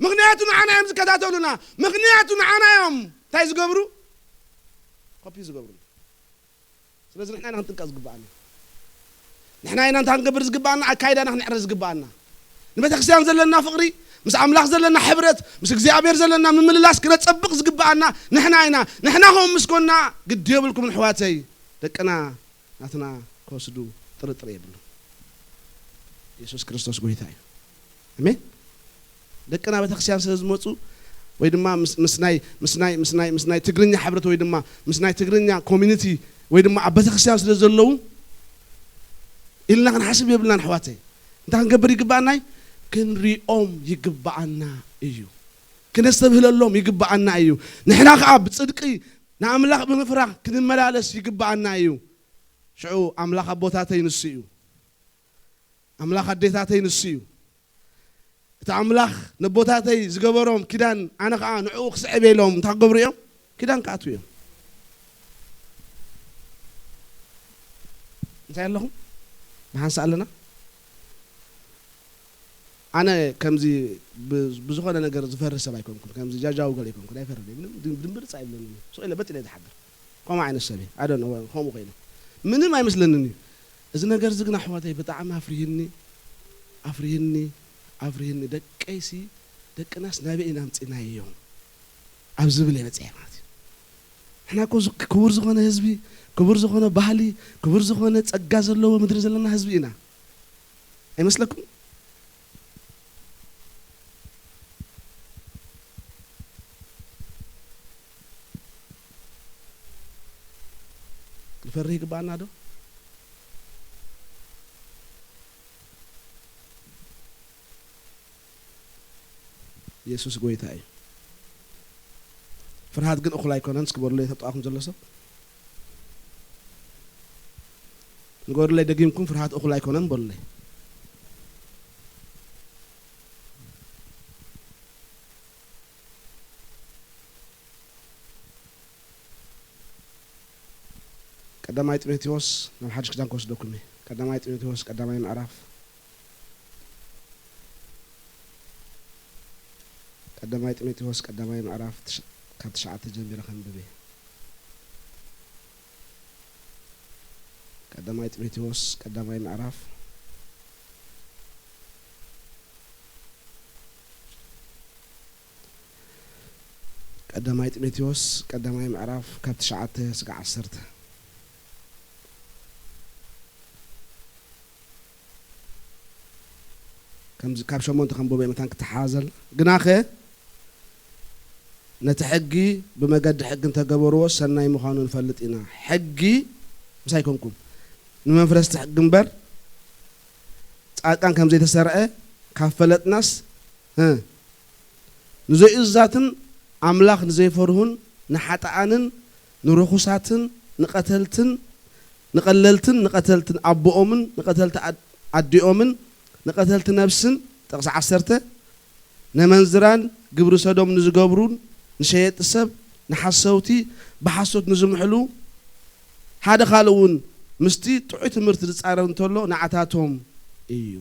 ምኽንያቱ ንዓና እዮም ዝከታተሉና። ምኽንያቱ ንዓና እዮም እንታይ ዝገብሩ? ኮፒ ዝገብሩና። ስለዚ ንሕና ኢና ክንጥንቀቕ ዝግባኣና። ንሕና ኢና እንታይ ክንገብር ዝግባኣና? ኣካይዳና ክንዕረ ዝግባኣና። ንቤተክርስትያን ዘለና ፍቕሪ፣ ምስ ኣምላኽ ዘለና ሕብረት፣ ምስ እግዚኣብሔር ዘለና ምምልላስ ክነጸብቕ ዝግባኣና ንሕና ኢና። ንሕና ከምኡ ምስ ኮና ግዲ የብልኩምን ኣሕዋተይ፣ ደቅና ናትና ክወስዱ ጥርጥር የብሉን። የሱስ ክርስቶስ ጎይታ እዩ። ኣሜን። ደቅና ቤተክርስትያን ስለ ዝመፁ ወይ ድማ ምስ- ምስ ናይ- ምስ ናይ- ምስ ናይ- ምስ ናይ ትግርኛ ሕብረት ወይ ድማ ምስ ናይ ትግርኛ ኮሚኒቲ ወይ ድማ ኣብ ቤተክርስትያን ስለ ዘለዉ ኢልና ክንሓስብ የብልናን ኣሕዋተይ። እንታይ ክንገብር ይግባኣና እዩ? ክንሪኦም ይግባኣና እዩ። ክነስተብህለሎም ይግባኣና እዩ። ንሕና ከዓ ብፅድቂ ንኣምላኽ ብምፍራህ ክንመላለስ ይግባኣና እዩ። ሽዑ ኣምላኽ ኣቦታተይ ንሱ እዩ። ኣምላኽ ኣዴታተይ ንሱ እዩ። እቲ ኣምላኽ ነቦታተይ ዝገበሮም ኪዳን ኣነ ከዓ ንዕኡ ክስዕብ ኢሎም እንታይ ክገብሩ እዮም? ኪዳን ክኣትዉ እዮም። እንታይ ኣለኹም? ብሓንሳእ ኣለና። ኣነ ከምዚ ብ-፣ ብዝኾነ ነገር ዝፈርህ ሰብ ኣይኮንኩን። ከምዚ ጃጃው ገለ ኣይኮንኩን። ኣይፈርህን እየ። ምንም ድም-፣ ድምብርፅ ኣይብለንን እዩ። ስቕ ኢለ በጥ ኢለ ዝሓድር። ከምኡ ዓይነት ሰብ እየ። I don't know፣ ከምኡ ኮይነ። ምንም ኣይመስለንን እዩ። እዚ ነገር እዚ ግን ኣሕዋተይ ብጣዕሚ ኣፍሪህኒ፣ ኣፍሪህኒ፣ ኣፍሪህኒ። ደቀይሲ፣ ደቅናስ ናበይ ኢና ኣምፂእናዮም ኣብ ዝብል እየ በፂሐ ማለት እዩ። ንሕና እኮ ዝ-፣ ክቡር ዝኾነ ህዝቢ፣ ክቡር ዝኾነ ባህሊ፣ ክቡር ዝኾነ ጸጋ ዘለዎ ምድሪ ዘለና ህዝቢ ኢና። ኣይመስለኩም? ክንፈርህ ይግባኣና ዶ? የሱስ ጎይታ እዩ። ፍርሃት ግን እኹል ኣይኮነን። እስኪ በሉለይ፣ ተጥቓኹም ዘሎ ሰብ። ንገሩለይ ደጊምኩም፣ ፍርሃት እኹል ኣይኮነን በሉለይ። ቀዳማይ ጢሞቴዎስ፣ ናብ ሓድሽ ኪዳን ክወስደኩም እየ። ቀዳማይ ጢሞቴዎስ ቀዳማይ ምዕራፍ፣ ቀዳማይ ጢሞቴዎስ ቀዳማይ ምዕራፍ ትሽ-፣ ካብ ትሽዓተ ጀሚረ ከንብብ እየ። ቀዳማይ ጢሞቴዎስ ቀዳማይ ምዕራፍ፣ ቀዳማይ ጢሞቴዎስ ቀዳማይ ምዕራፍ ካብ ትሽዓተ ስጋዕ ዓሰርተ። ከምዚ ካብ ሸሞንተ ከንብቦ እየ፣ መታን ክተሓዘል። ግናኸ ነቲ ሕጊ ብመገዲ ሕጊ እንተገበርዎ ሰናይ ምዃኑ ንፈልጥ ኢና። ሕጊ ምሳይ ኮንኩም ንመፍረስቲ ሕጊ እምበር ጻድቃን ከም ዘይተሰርዐ ካብ ፈለጥናስ፣ እ፣ ንዘይእዙዛትን ኣምላኽ ንዘይፈርሁን ንሓጥኣንን ንርኹሳትን ንቐተልትን ንቐለልትን ንቐተልትን ኣቦኦምን ንቐተልቲ ኣድ-፣ ኣዲኦምን ንቐተልቲ ነብስን፣ ጥቕሲ ዓሰርተ፣ ነመንዝራን ግብሪ ሰዶም ንዝገብሩን ንሸየጥቲ ሰብ ንሓሰውቲ ብሓሶት ንዝምሕሉ ሓደ ካልእ እውን ምስቲ ጥዑይ ትምህርቲ ዝጻረር እንተሎ ንዓታቶም እዩ።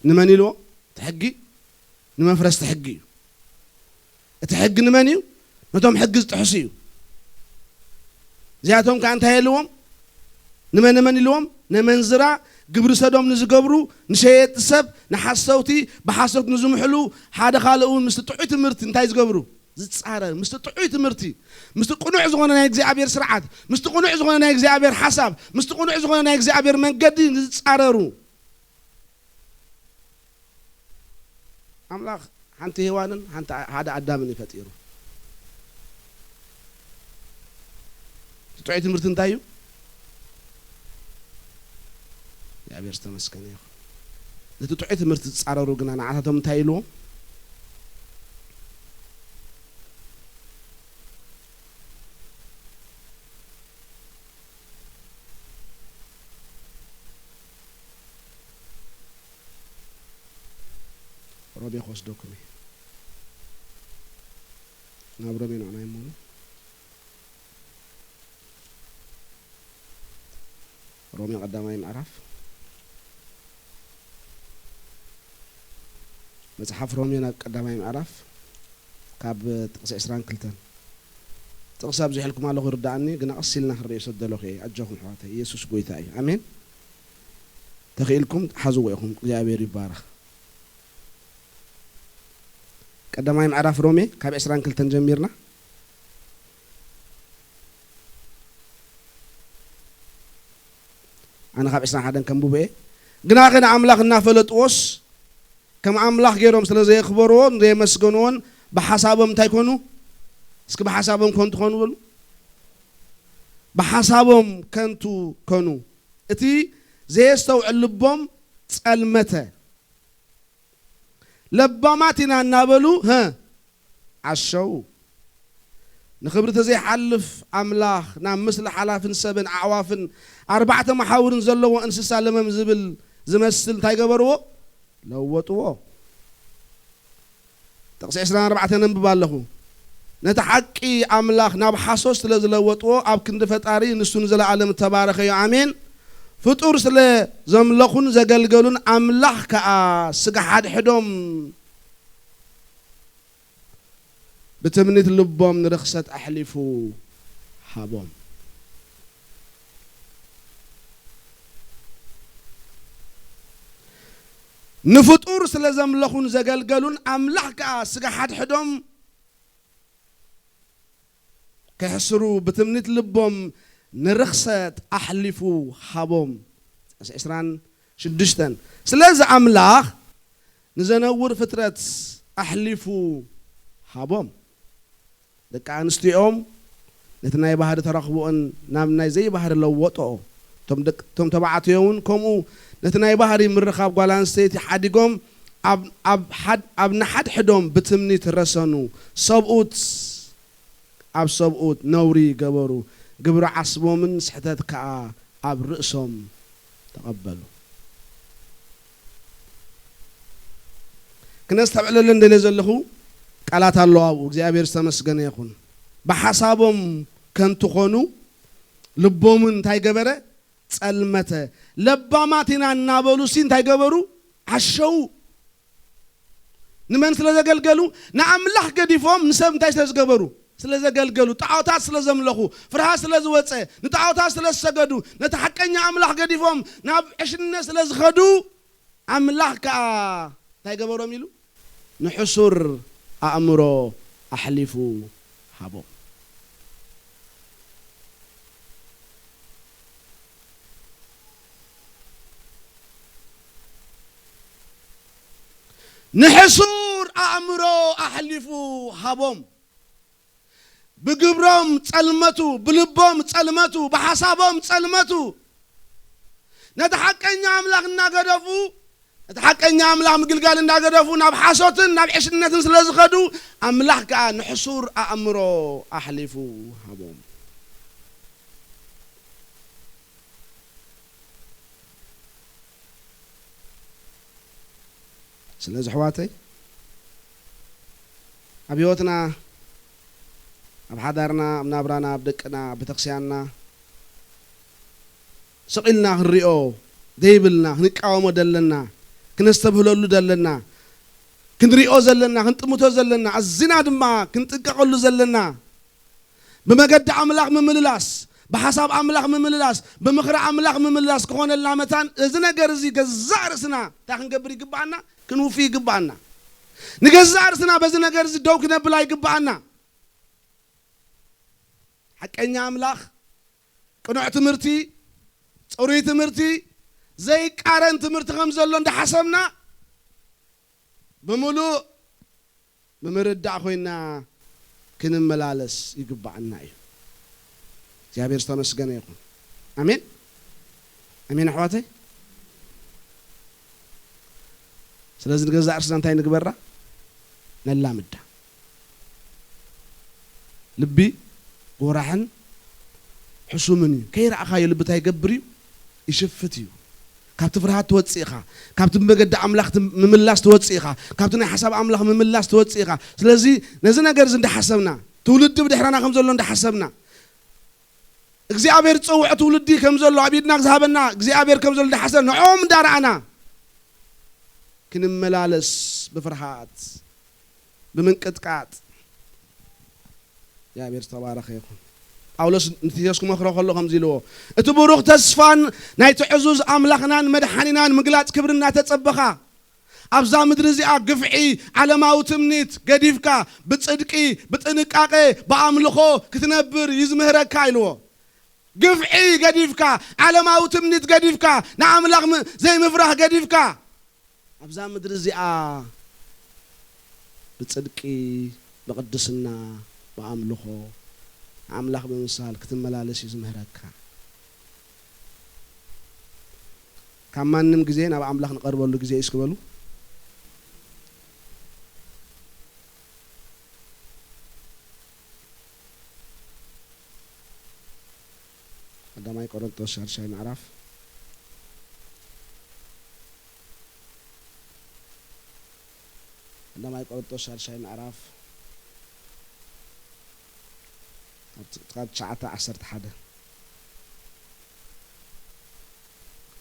ንመን ኢልዎ? እቲ ሕጊ ንመፍረስቲ ሕጊ እዩ። እቲ ሕጊ ንመን እዩ? ነቶም ሕጊ ዝጥሕሱ እዩ። እዚኣቶም ከኣ እንታይ ኢልዎም? ንመን ንመን ኢልዎም? ነመንዝራ፣ ግብሪ ሰዶም ንዝገብሩ፣ ንሸየጥቲ ሰብ፣ ንሓሰውቲ፣ ብሓሶት ንዝምሕሉ፣ ሓደ ካልእ እውን ምስቲ ጥዑይ ትምህርቲ እንታይ ዝገብሩ? ዝጻረር፣ ምስቲ ጥዑይ ትምህርቲ፣ ምስቲ ቅኑዕ ዝኾነ ናይ እግዚኣብሔር ስርዓት፣ ምስቲ ቅኑዕ ዝኾነ ናይ እግዚኣብሔር ሓሳብ፣ ምስቲ ቅኑዕ ዝኾነ ናይ እግዚኣብሔር መንገዲ ንዝጻረሩ። ኣምላኽ ሓንቲ ሄዋንን ሓንቲ ኣ-፣ ሓደ ኣዳምን እዩ ፈጢሩ። እቲ ጥዑይ ትምህርቲ እንታይ እዩ? እግዚኣብሔር ዝተመስገነ ይኹን። ነቲ ጥዑይ ትምህርቲ ዝጻረሩ ግና ንዓታቶም እንታይ ኢልዎም? ሮሜ ክወስደኩም እየ። ናብ ሮሜ ንዕና ይመኑ። ሮሜ ቀዳማይ ምዕራፍ፣ መጽሓፍ ሮሜ ናብ ቀዳማይ ምዕራፍ ካብ ጥቕሲ ዕስራን ክልተን። ጥቕሲ ኣብዚሐልኩም ኣለኹ ይርድኣኒ፣ ግና ቀስ ኢልና ክንርእዮ ስለ ዝደለኹ እየ። ኣጆኹም ኣሕዋተይ፣ ኢየሱስ ጎይታ እዩ። ኣሜን። ተኽኢልኩም ሓዝዎ ኢኹም። እግዚኣብሔር ይባረኽ። ቀዳማይ ምዕራፍ ሮሜ ካብ ዕስራን ክልተን ጀሚርና፣ ኣነ ካብ ዕስራን ሓደን ከንብቦ እየ። ግናኸ ንኣምላኽ እናፈለጥዎስ ከም ኣምላኽ ገይሮም ስለ ዘየኽበርዎን ዘየመስገንዎን ብሓሳቦም እንታይ ኮኑ? እስኪ ብሓሳቦም ከንቱ ኮኑ በሉ። ብሓሳቦም ከንቱ ኮኑ። እቲ ዘየስተውዕል ልቦም ጸልመተ። ለባማት ኢና እናበሉ፣ ሀ፣ ዓሸው። ንኽብሪ ተዘይሓልፍ ኣምላኽ ናብ ምስሊ ሓላፍን ሰብን ኣዕዋፍን ኣርባዕተ መሓውርን ዘለዎ እንስሳ ለመም ዝብል ዝመስል እንታይ ገበርዎ? ለወጥዎ። ጥቕሲ ዕስራን ኣርባዕተን ነንብብ ኣለኹ። ነቲ ሓቂ ኣምላኽ ናብ ሓሶት ስለ ዝለወጥዎ፣ ኣብ ክንዲ ፈጣሪ ንሱ ንዘለኣለም እተባረኸ እዩ። ኣሜን። ፍጡር ስለ ዘምለኹን ዘገልገሉን ኣምላኽ ከኣ ስጋ ሓድሕዶም ብትምኒት ልቦም ንርኽሰት ኣሕሊፉ ሃቦም። ንፍጡር ስለ ዘምለኹን ዘገልገሉን ኣምላኽ ከኣ ስጋ ሓድሕዶም ከሕስሩ ብትምኒት ልቦም ንርኽሰት ኣሕሊፉ ሃቦም። ዕስራን ሽዱሽተን። ስለዚ ኣምላኽ ንዘነውር ፍጥረት ኣሕሊፉ ሃቦም። ደቂ ኣንስትዮኦም ነቲ ናይ ባህሪ ተረኽቦኦን ናብ ናይ ዘይባህሪ ለወጦ። እቶም ደቅ-፣ እቶም ተባዕትዮ እውን ከምኡ ነቲ ናይ ባህሪ ምርኻብ ጓል ኣንስተይቲ ሓዲጎም ኣብ፣ ኣብ ሓድ-፣ ኣብ ንሓድሕዶም ብትምኒት ረሰኑ። ሰብኡት ኣብ ሰብኡት ነውሪ ገበሩ። ግብሪ ዓስቦምን ስሕተት ከኣ ኣብ ርእሶም ተቐበሉ። ክነስተብዕለለን ደልየ ዘለኹ ቃላት ኣለዋ ኣብኡ። እግዚኣብሔር ዝተመስገነ ይኹን። ብሓሳቦም ከንቱ ኾኑ፣ ልቦምን እንታይ ገበረ? ጸልመተ። ለባማት ኢና እናበሉ ሲ እንታይ ገበሩ? ዓሸዉ። ንመን ስለ ዘገልገሉ? ንኣምላኽ ገዲፎም ንሰብ እንታይ ስለ ዝገበሩ? ስለ ዘገልገሉ፣ ጣዖታት ስለ ዘምለኹ፣ ፍርሃት ስለ ዝወጸ፣ ንጣዖታት ስለ ዝሰገዱ፣ ነቲ ሓቀኛ ኣምላኽ ገዲፎም ናብ ዕሽነት ስለ ዝኸዱ፣ ኣምላኽ ከኣ እንታይ ገበሮም ኢሉ? ንሕሱር ኣእምሮ ኣሕሊፉ ሃቦም። ንሕሱር ኣእምሮ ኣሕሊፉ ሃቦም። ብግብሮም ጸልመቱ፣ ብልቦም ጸልመቱ፣ ብሓሳቦም ጸልመቱ። ነቲ ሓቀኛ ኣምላኽ እናገደፉ፣ ነቲ ሓቀኛ ኣምላኽ ምግልጋል እናገደፉ ናብ ሓሶትን ናብ ዕሽነትን ስለ ዝኸዱ፣ ኣምላኽ ከኣ ንሕሱር ኣእምሮ ኣሕሊፉ ሃቦም። ስለዚ ኣሕዋተይ፣ ኣብ ህይወትና፣ ኣብ ሓዳርና፣ ኣብ ናብራና፣ ኣብ ደቅና፣ ኣብ ቤተክርስትያንና ስቕ ኢልና ክንሪኦ ዘይብልና፣ ክንቃወሞ ዘለና፣ ክነስተብህለሉ ዘለና፣ ክንሪኦ ዘለና፣ ክንጥምቶ ዘለና፣ ኣዚና ድማ ክንጥንቀቐሉ ዘለና፣ ብመገዲ ኣምላኽ ምምልላስ፣ ብሓሳብ ኣምላኽ ምምልላስ፣ ብምኽሪ ኣምላኽ ምምልላስ ክኾነልና መታን፣ እዚ ነገር እዚ ገዛእ ርእስና እንታይ ክንገብር ይግብኣና? ክንውፊ ይግብኣና። ንገዛእ ርእስና በዚ ነገር እዚ ደው ክነብል ኣይግብኣና። ሓቀኛ ኣምላኽ፣ ቅኑዕ ትምህርቲ፣ ጽሩይ ትምህርቲ፣ ዘይቃረን ትምህርቲ ከም ዘሎ እንዳሓሰብና፣ ብምሉእ ብምርዳእ ኮይና ክንመላለስ ይግብኣና እዩ። እግዚኣብሔር ዝተመስገነ ይኹን። ኣሜን። ኣሜን ኣሕዋተይ። ስለዚ ንገዛእ ርእስና እንታይ ንግበራ? ነላምዳ። ልቢ ጎራሕን ሕሱምን እዩ። ከይረኣኻዮ ልቢ እንታይ ይገብር እዩ? ይሽፍት እዩ። ካብቲ ፍርሃት ትወጽእ ኢኻ። ካብቲ ብመገዲ ኣምላኽ ትም-፣ ምምላስ ትወጽእ ኢኻ። ካብቲ ናይ ሓሳብ ኣምላኽ ምምላስ ትወጽእ ኢኻ። ስለዚ ነዚ ነገር እዚ እንዳሓሰብና፣ ትውልዲ ብድሕረና ከም ዘሎ እንዳሓሰብና፣ እግዚኣብሔር ዝጸውዖ ትውልዲ ከም ዘሎ፣ ኣብ ኢድና ዝሃበና እግዚኣብሔር ከም ዘሎ እንዳሓሰብ፣ ንዕኦም እንዳረኣና ክንመላለስ ብፍርሃት፣ ብምንቅጥቃጥ፣ እግዚኣብሔር ዝተባረኸ ይኹን። ጳውሎስ ንቲቶስ ክመኽሮ ከሎ ከምዚ ኢልዎ፣ እቲ ብሩኽ ተስፋን ናይቲ ዕዙዝ ኣምላኽናን መድሓኒናን ምግላጽ ክብሪ እናተጸበኻ፣ ኣብዛ ምድሪ እዚኣ ግፍዒ፣ ዓለማዊ ትምኒት ገዲፍካ፣ ብጽድቂ፣ ብጥንቃቄ፣ ብኣምልኾ ክትነብር ይዝምህረካ ኢልዎ። ግፍዒ ገዲፍካ፣ ዓለማዊ ትምኒት ገዲፍካ፣ ንኣምላኽ ም-፣ ዘይምፍራህ ገዲፍካ፣ ኣብዛ ምድሪ እዚኣ ብጽድቂ፣ ብቕድስና፣ ብኣምልኾ፣ ንኣምላኽ ብምምሳል ክትመላለስ እዩ ዝምህረካ። ካብ ማንም ግዜ ናብ ኣምላኽ ንቐርበሉ ግዜ እዩ እስኪ በሉ። ቀዳማይ ቆሮንቶስ ሻድሻይ ምዕራፍ፣ ቀዳማይ ቆሮንቶስ ሻድሻይ ምዕራፍ ኣብ ትሽዓተ ዓሰርተ ሓደ።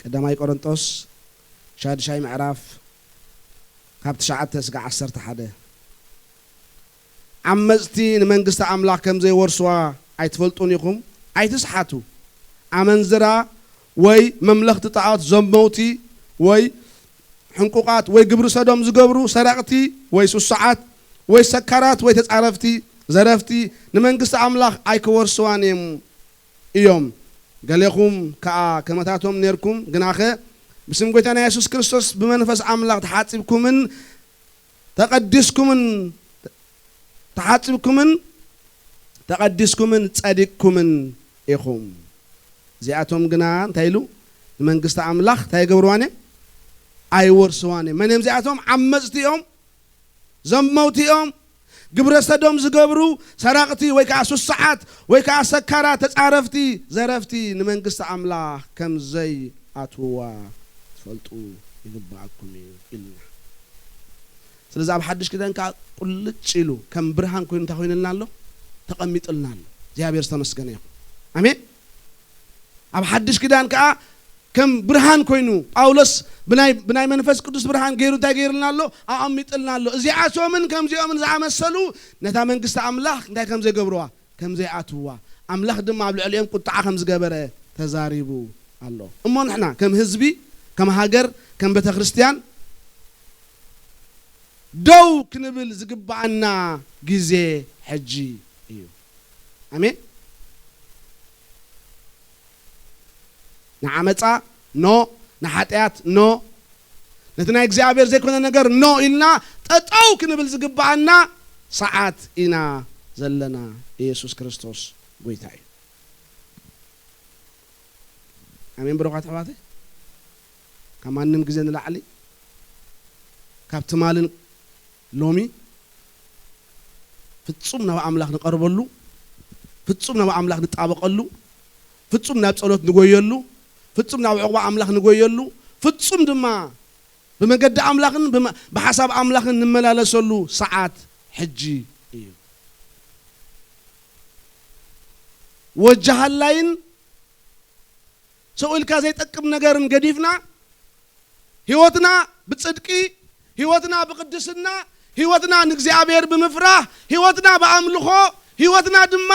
ቀዳማይ ቆሮንጦስ ሻድሻይ ምዕራፍ ካብ ትሽዓተ እስከ ዓሰርተ ሓደ። ዓመጽቲ ንመንግስቲ ኣምላኽ ከም ዘይወርስዋ ኣይትፈልጡን ኢኹም? ኣይትስሓቱ። ኣመንዝራ ወይ መምለኽቲ ጣዖት፣ ዘመውቲ ወይ ሕንቁቓት ወይ ግብሪ ሰዶም ዝገብሩ፣ ሰረቕቲ ወይ ስሱዓት ወይ ሰካራት ወይ ተጻረፍቲ፣ ዘረፍቲ፣ ንመንግስቲ ኣምላኽ ኣይክወርስዋን እዮም፣ እዮም። ገሌኹም ከኣ ከመታቶም ኔርኩም፣ ግናኸ ብስም ጐይታና የሱስ ክርስቶስ ብመንፈስ ኣምላኽ ተሓጺብኩምን ተቐዲስኩምን፣ ተሓጺብኩምን ተቐዲስኩምን ጸዲቅኩምን ኢኹም። እዚኣቶም ግና እንታይ ኢሉ? ንመንግስቲ ኣምላኽ እንታይ ይገብርዋን እዮም? ኣይወርስዋን እዮም። መን እዮም እዚኣቶም? ዓመጽቲ እዮም፣ ዘመውቲ እዮም፣ ግብረ ሰዶም ዝገብሩ፣ ሰረቕቲ ወይ ከዓ ስሱዓት ወይ ከዓ ሰካራት፣ ተጻረፍቲ፣ ዘረፍቲ ንመንግስቲ ኣምላኽ ከም ዘይኣትውዋ ትፈልጡ ይግብኣኩም እዩ ኢልና። ስለዚ ኣብ ሓድሽ ኪዳን ከዓ ቁልጭ ኢሉ ከም ብርሃን ኮይኑ እንታይ ኮይኑልና ኣሎ? ተቐሚጡልና ኣሎ። እግዚኣብሔር ዝተመስገነ ይኹን። ኣሜን። ኣብ ሓድሽ ኪዳን ከዓ ከም ብርሃን ኮይኑ ጳውሎስ ብናይ፣ ብናይ መንፈስ ቅዱስ ብርሃን ገይሩ እንታይ ገይሩልና ኣሎ? ኣቐሚጥልና ኣሎ። እዚኣቶምን ከምዚኦምን ዝኣመሰሉ ነታ መንግስቲ ኣምላኽ እንታይ ከም ዘይገብርዋ? ከም ዘይኣትውዋ፣ ኣምላኽ ድማ ኣብ ልዕሊኦም ቁጥዓ ከም ዝገበረ ተዛሪቡ ኣሎ። እሞ ንሕና ከም ህዝቢ፣ ከም ሃገር፣ ከም ቤተ ክርስቲያን ደው ክንብል ዝግብኣና ግዜ ሕጂ እዩ። ኣሜን። ንዓመጻ ኖ፣ ንሓጢኣት ኖ፣ ነቲ ናይ እግዚኣብሔር ዘይኮነ ነገር ኖ ኢልና ጠጠው ክንብል ዝግብኣና ሰዓት ኢና ዘለና። ኢየሱስ ክርስቶስ ጎይታ እዩ። ኣሜን ብሩኻት ኣሕዋተይ። ካብ ማንም ግዜ ንላዕሊ፣ ካብ ትማልን ሎሚ ፍጹም ናብ ኣምላኽ ንቐርበሉ፣ ፍጹም ናብ ኣምላኽ ንጣበቐሉ፣ ፍጹም ናብ ጸሎት ንጎየሉ፣ ፍጹም ናብ ዕቑባ ኣምላኽ ንጎየሉ፣ ፍጹም ድማ ብመገዲ ኣምላኽን ብመ-፣ ብሓሳብ ኣምላኽን ንመላለሰሉ ሰዓት ሕጂ እዩ። ወጃሃላይን ሰው ኢልካ ዘይጠቅም ነገርን ገዲፍና፣ ህይወትና ብጽድቂ፣ ህይወትና ብቅድስና፣ ህይወትና ንእግዚኣብሔር ብምፍራህ፣ ህይወትና ብኣምልኾ፣ ህይወትና ድማ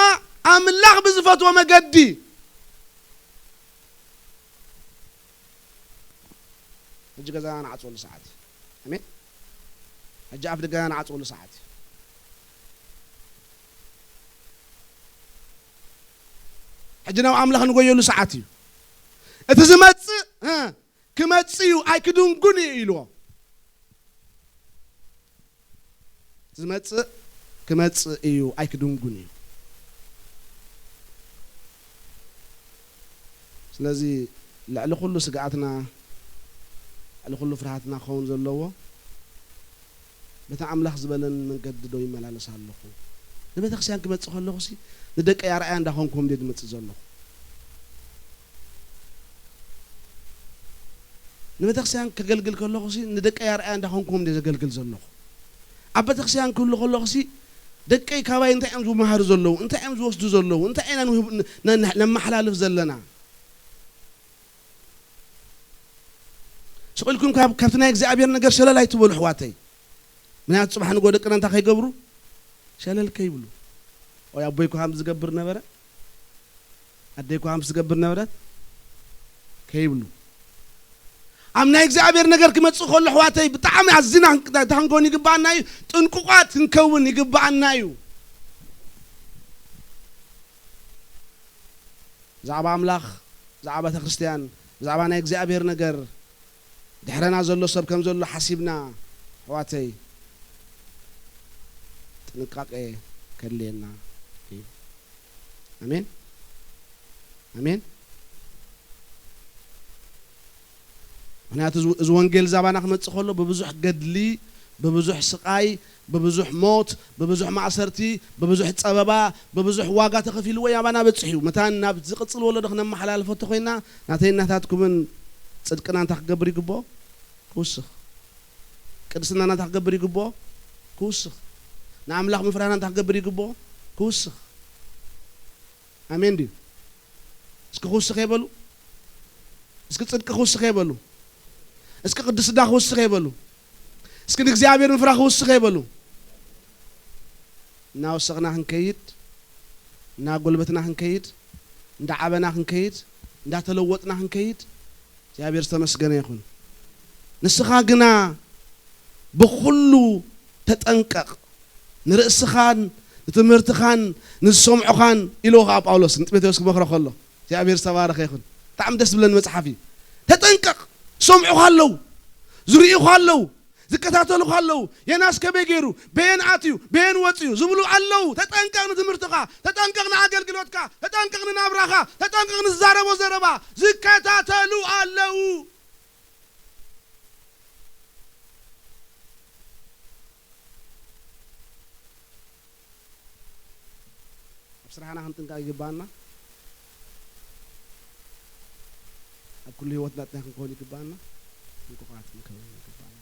ኣምላኽ ብዝፈትዎ መገዲ። ሕጂ ገዛና ንዓጽወሉ ሰዓት እዩ። ኣሜን። ሕጂ ኣፍ ደገና ንዓጽወሉ ሰዓት እዩ። ሕጂ ናብ ኣምላኽ ንጎየሉ ሰዓት እዩ። እቲ ዝመጽእ፣ እ፣ ክመጽእ እዩ፣ ኣይክድንጉን እዩ ኢልዎ። ዝመጽእ ክመጽእ እዩ፣ ኣይክድንጉን እዩ። ስለዚ ልዕሊ ኩሉ ስግኣትና፣ ልዕሊ ኩሉ ፍርሃትና ክኸውን ዘለዎ፣ በቲ ኣምላኽ ዝበለኒ መንገዲ ዶ ይመላለስ ኣለኹ? ንቤተክርስትያን ክመጽእ ከለኹሲ ንደቀይ ኣርኣያ እንዳኾንኩም ድየ ዝመጽእ ዘለኹ? ንቤተክርስትያን ከገልግል ከለኹሲ ንደቀይ ኣርኣያ እንዳኾንኩም ድየ ዘገልግል ዘለኹ? ኣብ ቤተክርስትያን ክህሉ ከለኹሲ ደቀይ ካባይ እንታይ እዮም ዝመሃሩ ዘለዉ? እንታይ እዮም ዝወስዱ ዘለዉ? እንታይ ኢና ንህብ-፣ ን-፣ ን-፣ ነመሓላልፍ ዘለና? ስቕ ኢልኩም ካብ፣ ካብቲ ናይ እግዚኣብሔር ነገር ሸለል ኣይትበሉ ኣሕዋተይ። ምክንያቱ ጽባሕ ንጎ ደቅና እንታይ ከይገብሩ? ሸለል ከይብሉ። "ኦይ ኣቦይ እኮ ከምዚ ዝገብር ነበረ፣ ኣደይ እኮ ከምዚ ትገብር ነበረት" ከይብሉ። ኣብ ናይ እግዚኣብሔር ነገር ክመጽእ ከሎ ኣሕዋተይ ብጣዕሚ ኣዝና ክንክ-፣ እንታይ ክንከውን ይግብኣና እዩ? ጥንቁቓት ክንከውን ይግብኣና እዩ። ብዛዕባ ኣምላኽ፣ ብዛዕባ ቤተ ክርስቲያን፣ ብዛዕባ ናይ እግዚኣብሔር ነገር ድሕረና ዘሎ ሰብ ከም ዘሎ ሓሲብና፣ ኣሕዋተይ፣ ጥንቃቄ ከድልየና እዩ። ኣሜን። ኣሜን። ምክንያቱ እዚ፣ እዚ ወንጌል ዛባና ክመጽእ ከሎ ብብዙሕ ገድሊ፣ ብብዙሕ ስቓይ፣ ብብዙሕ ሞት፣ ብብዙሕ ማእሰርቲ፣ ብብዙሕ ጸበባ፣ ብብዙሕ ዋጋ ተኸፊልዎ ያባና በጽሕ እዩ። መታን ናብ ዝቕጽል ወለዶ ክነመሓላልፎ እንተኾይና፣ ናተይ ናታትኩምን ጽድቅና እንታይ ክገብር ይግብኦ? ክውስኽ። ቅድስናና እንታይ ክገብር ይግብኦ? ክውስኽ። ንኣምላኽ ምፍራህና እንታይ ክገብር ይግብኦ? ክውስኽ። ኣሜን ድዩ? እስኪ ክውስኽ የበሉ። እስኪ ጽድቂ ክውስኽ የበሉ። እስኪ ቅድስና ክውስኽ የበሉ። እስኪ ንእግዚኣብሔር ምፍራ ክውስኽ የበሉ። እናወሰኽና ክንከይድ፣ እናጎልበትና ክንከይድ፣ እንዳዓበና ክንከይድ፣ እንዳተለወጥና ክንከይድ፣ እግዚኣብሔር ዝተመስገነ ይኹን። ንስኻ ግና ብኹሉ ተጠንቀቕ፣ ንርእስኻን ንትምህርትኻን ንዝሰምዑኻን፣ ኢልዎ ኸዓ ጳውሎስ ንጢሞቴዎስ ክመኽሮ ከሎ። እግዚኣብሔር ዝተባረኸ ይኹን። ብጣዕሚ ደስ ዝብለኒ መጽሓፍ እዩ። ተጠንቀቕ፣ ዝሰምዑኻ ኣለዉ፣ ዝርእዩኻ ኣለዉ፣ ዝከታተሉኻ ኣለዉ። የናስ ከመይ ገይሩ፣ በየን ኣትዩ፣ በየን ወፅዩ ዝብሉ ኣለዉ። ተጠንቀቕ ንትምህርትኻ፣ ተጠንቀቕ ንኣገልግሎትካ፣ ተጠንቀቕ ንናብራኻ፣ ተጠንቀቕ ንዝዛረቦ ዘረባ። ዝከታተሉ ኣለዉ። ኣብ ስራሕና ክንጥንቀቕ ይግባና። ኣብ ኩሉ ህይወትና እንታይ ክንከውን ይግባና? ጥንቁቓት ክንከውን ይግባና።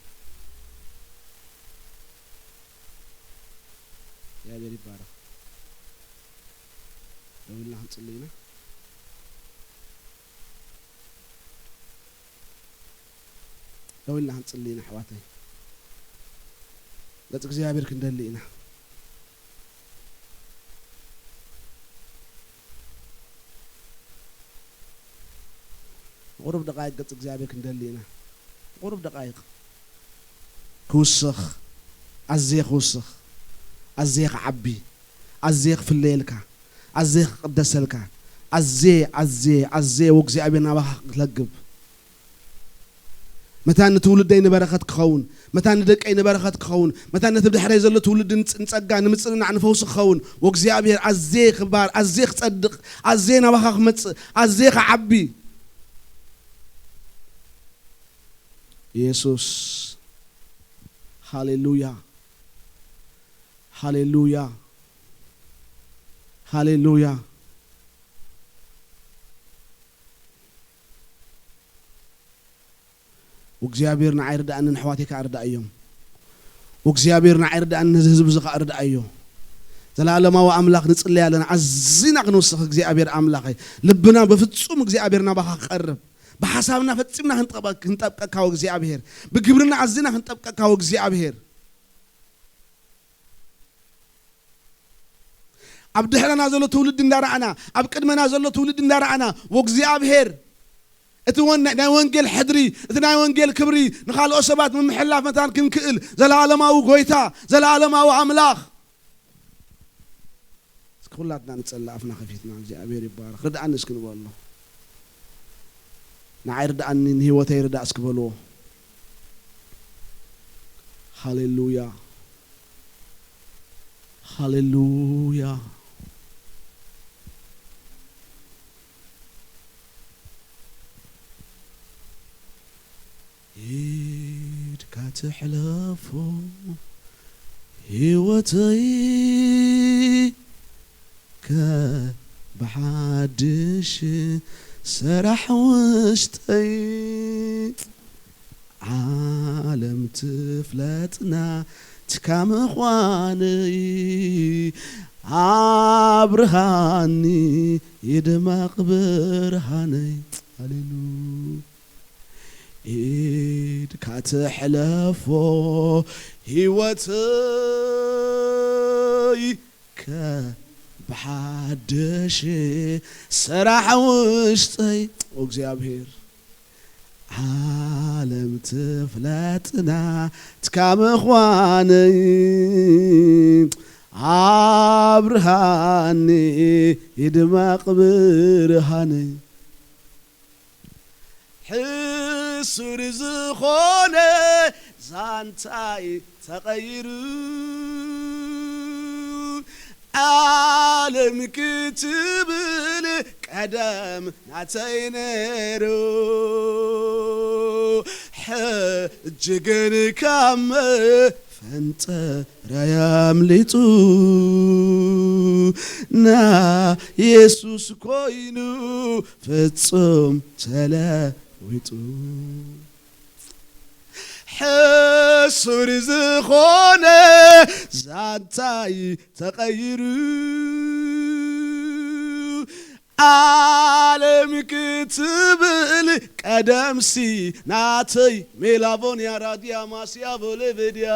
እግዚኣብሔር ይባረኽ። ደው ኢልና ክንጽሊ ኢና። ደው ኢልና ክንጽሊ ኢና ኣሕዋተይ። ገጽ እግዚኣብሔር ክንደሊ ኢና። ቁሩብ ደቃይቅ ገጽ እግዚኣብሔር ክንደሊ ኢና። ቁሩብ ደቃይቅ። ክውስኽ፣ ኣዝየ ክውስኽ፣ ኣዝየ ክዓቢ፣ ኣዝየ ክፍለየልካ፣ ኣዝየ ክቅደሰልካ፣ ኣዝየ፣ ኣዝየ፣ ኣዝየ ወእግዚኣብሔር ናባኻ ክለግብ። መታን ንትውልደይ ንበረኸት ክኸውን፣ መታን ንደቀይ ንበረኸት ክኸውን፣ መታን ነቲ ብድሕረይ ዘሎ ትውልዲ ንጽ-፣ ንጸጋ፣ ንምጽንናዕ፣ ንፈውሲ ክኸውን፣ ወእግዚኣብሔር ኣዝየ ክባር፣ ኣዝየ ክጸድቕ፣ ኣዝየ ናባኻ ክመጽእ፣ ኣዝየ ክዓቢ። ኢየሱስ። ሃሌሉያ። ሃሌሉያ። ሃሌሉያ። ወእግዚኣብሔር ንዓይ ርድኣኒ፣ ንኣሕዋተይ ከኣ ርድኣዮም። ወእግዚኣብሔር ንዓይ ርድኣኒ፣ ነዚ ህዝቢ እዚ ከኣ ርድኣዮ። ዘላለማዊ ኣምላኽ ንጽለይ ኣለና። ኣዚና ክንውስኽ እግዚኣብሔር ኣምላኸይ። ልብና ብፍጹም እግዚኣብሔር ናባኻ ክቐርብ። ብሓሳብና ፈጺምና ክንጠበ-፣ ክንጠብቀካ ወእግዚኣብሔር። ብግብርና ኣዚና ክንጠብቀካ ወእግዚኣብሔር። ኣብ ድሕረና ዘሎ ትውልዲ እንዳረኣና፣ ኣብ ቅድመና ዘሎ ትውልዲ እንዳረኣና፣ ወእግዚኣብሔር እቲ ወን-፣ ናይ ወንጌል ሕድሪ፣ እቲ ናይ ወንጌል ክብሪ ንኻልኦት ሰባት ምምሕልላፍ መታን ክንክእል፣ ዘለኣለማዊ ጎይታ፣ ዘለኣለማዊ ኣምላኽ። እስኪ ኩላትና ንጸሊ ኣፍና ከፊትና፣ እግዚኣብሔር ይባረኽ። ርድኣኒ እስኪ ንበሎ። ንዓይ ርድኣኒ፣ ንህይወተይ ርዳእ እስኪ በልዎ። ሃሌሉያ። ሃሌሉያ። ኢድካ ትሕለፎ ህይወተይ ከ ብሓድሽ ሰራሕ ውሽጠይ ዓለም ትፍለጥና ትካ ምዃነይ ኣብርሃኒ ይድመቕ ብርሃነይ። ሃሌሉያ። ኢድካ ትሕለፎ ህይወተይ ከ ብሓድሽ ሰራሕ ውሽጠይ እግዚኣብሔር ዓለም ትፍለጥና ትካ ምዃነይ ኣብርሃኒ ይድመቕ ብርሃነይ። ሕሱር ዝኾነ ዛንታይ ተቐይሩ ዓለም ክትብል ቀደም ናተይ ነይሩ ሕጂ ግን ካብ መፈንጠረይ ኣምሊጡ ና የሱስ ኮይኑ ፍጹም ተለዊጡ። ሕሱር ዝኾነ ዛንታይ ተቐይሩ ዓለም ክትብል ቀደምሲ ናተይ ሜላቦንያ ራድያ ማስያ ቦሌቬድያ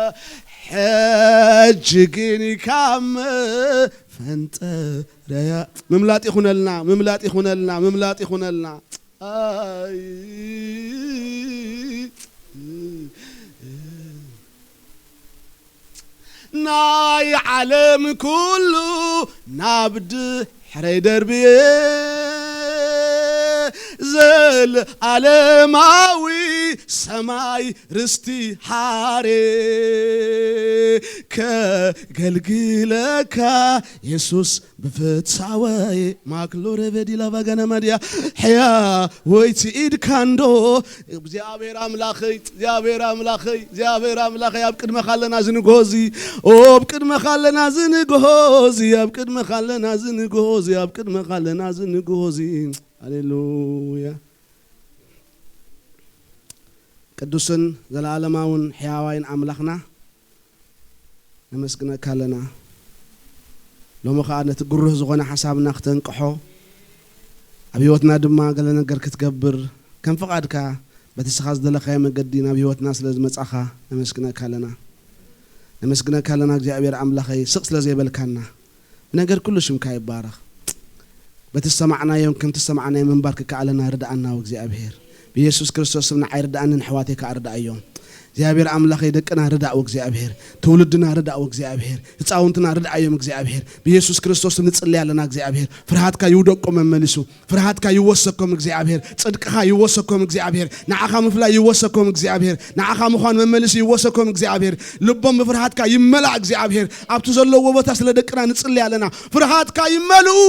ሕጂ ግን ካብ መፈንጠረያ ምምላጥ ይኹነልና፣ ምምላጥ ይኹነልና፣ ምምላጥ ይኹነልና። ኣይ ናይ ዓለም ኩሉ ናብ ድሕረይ ደርብየ ዘለዓለማዊ ሰማይ ርስቲ ሃሬ ከገልግለካ የሱስ ብፍትሳወይ ማክሎረ ቬዲላ ቫጋና ማድያ ሕያ ወይቲ ኢድካንዶ እግዚኣብሔር ኣምላኸይ እግዚኣብሔር ኣምላኸይ እግዚኣብሔር ኣምላኸይ ኣብ ቅድመኻ ኣለና ዝንግሆ እዚ ኣብ ቅድመኻ ኣለና ዝንግሆ እዚ ኣብ ቅድመኻ ኣለና ዝንግሆ እዚ ኣብ ቅድመኻ ኣለና ዝንግሆ እዚ ሃሌሉያ ቅዱስን ዘለዓለማውን ሕያዋይን ኣምላኽና ነመስግነካ ኣለና። ሎሚ ኸኣ ነቲ ግሩህ ዝኾነ ሓሳብና ክተንቅሖ ኣብ ህይወትና ድማ ገለ ነገር ክትገብር ከም ፍቓድካ በቲ ስኻ ዝደለኻዮ መገዲ ናብ ህይወትና ስለ ዝመጻኻ ነመስግነካ ኣለና። ነመስግነካ ኣለና እግዚኣብሔር ኣምላኸይ ስቕ ስለ ዘይበልካና ብነገር ኩሉ ሽምካ ይባረኽ። በቲ ዝሰማዕናዮም ከምቲ ዝሰማዕናዮ ምንባር ክከኣለና ርድኣና እግዚኣብሔር ብኢየሱስ ክርስቶስ ስም ንዓይ ርድኣኒ ንሕዋተይ ከኣ ርድኣዮም እግዚኣብሔር ኣምላኸይ ደቅና ርዳእ እግዚኣብሔር ትውልድና ርዳእ እግዚኣብሔር ህፃውንትና ርድኣዮም እግዚኣብሔር ብኢየሱስ ክርስቶስ ንጽልይ ኣለና እግዚኣብሔር ፍርሃትካ ይውደቆ መመሊሱ ፍርሃትካ ይወሰኮም እግዚኣብሔር ጽድቅኻ ይወሰኮም እግዚኣብሔር ንዓኻ ምፍላይ ይወሰኮም እግዚኣብሔር ንዓኻ ምዃን መመሊሱ ይወሰኮም እግዚኣብሔር ልቦም ብፍርሃትካ ይመላእ እግዚኣብሔር ኣብቲ ዘለዎ ቦታ ስለ ደቅና ንጽልይ ኣለና ፍርሃትካ ይመልኡ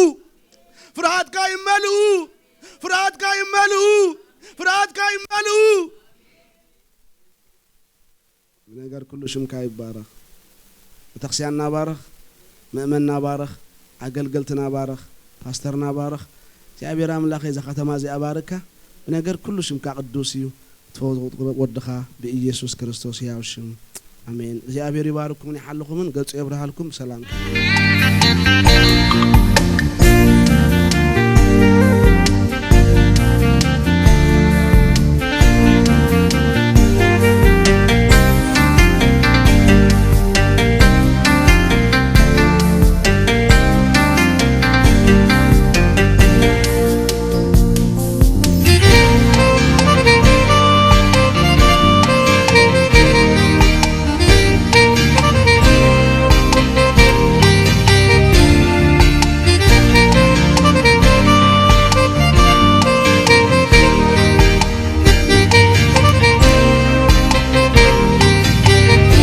ፍርሃትካ ይመልኡ ፍርሃትካ ይመልኡ ፍርሃትካ ይመልኡ ብነገር ኩሉ ሽምካ ይባረኽ ቤተክርስቲያንና ባረኽ ምእመንና ባረኽ ኣገልገልትና ባረኽ ፓስተርና ባረኽ እግዚኣብሔር ኣምላኸ እዛ ከተማ እዚኣ ባርካ ብነገር ኩሉ ሽምካ ቅዱስ እዩ ትፈውስ ወድኻ ብኢየሱስ ክርስቶስ ያው ሽም ኣሜን እግዚኣብሔር ይባርኩምን ይሓልኹምን ገጹ የብርሃልኩም ሰላም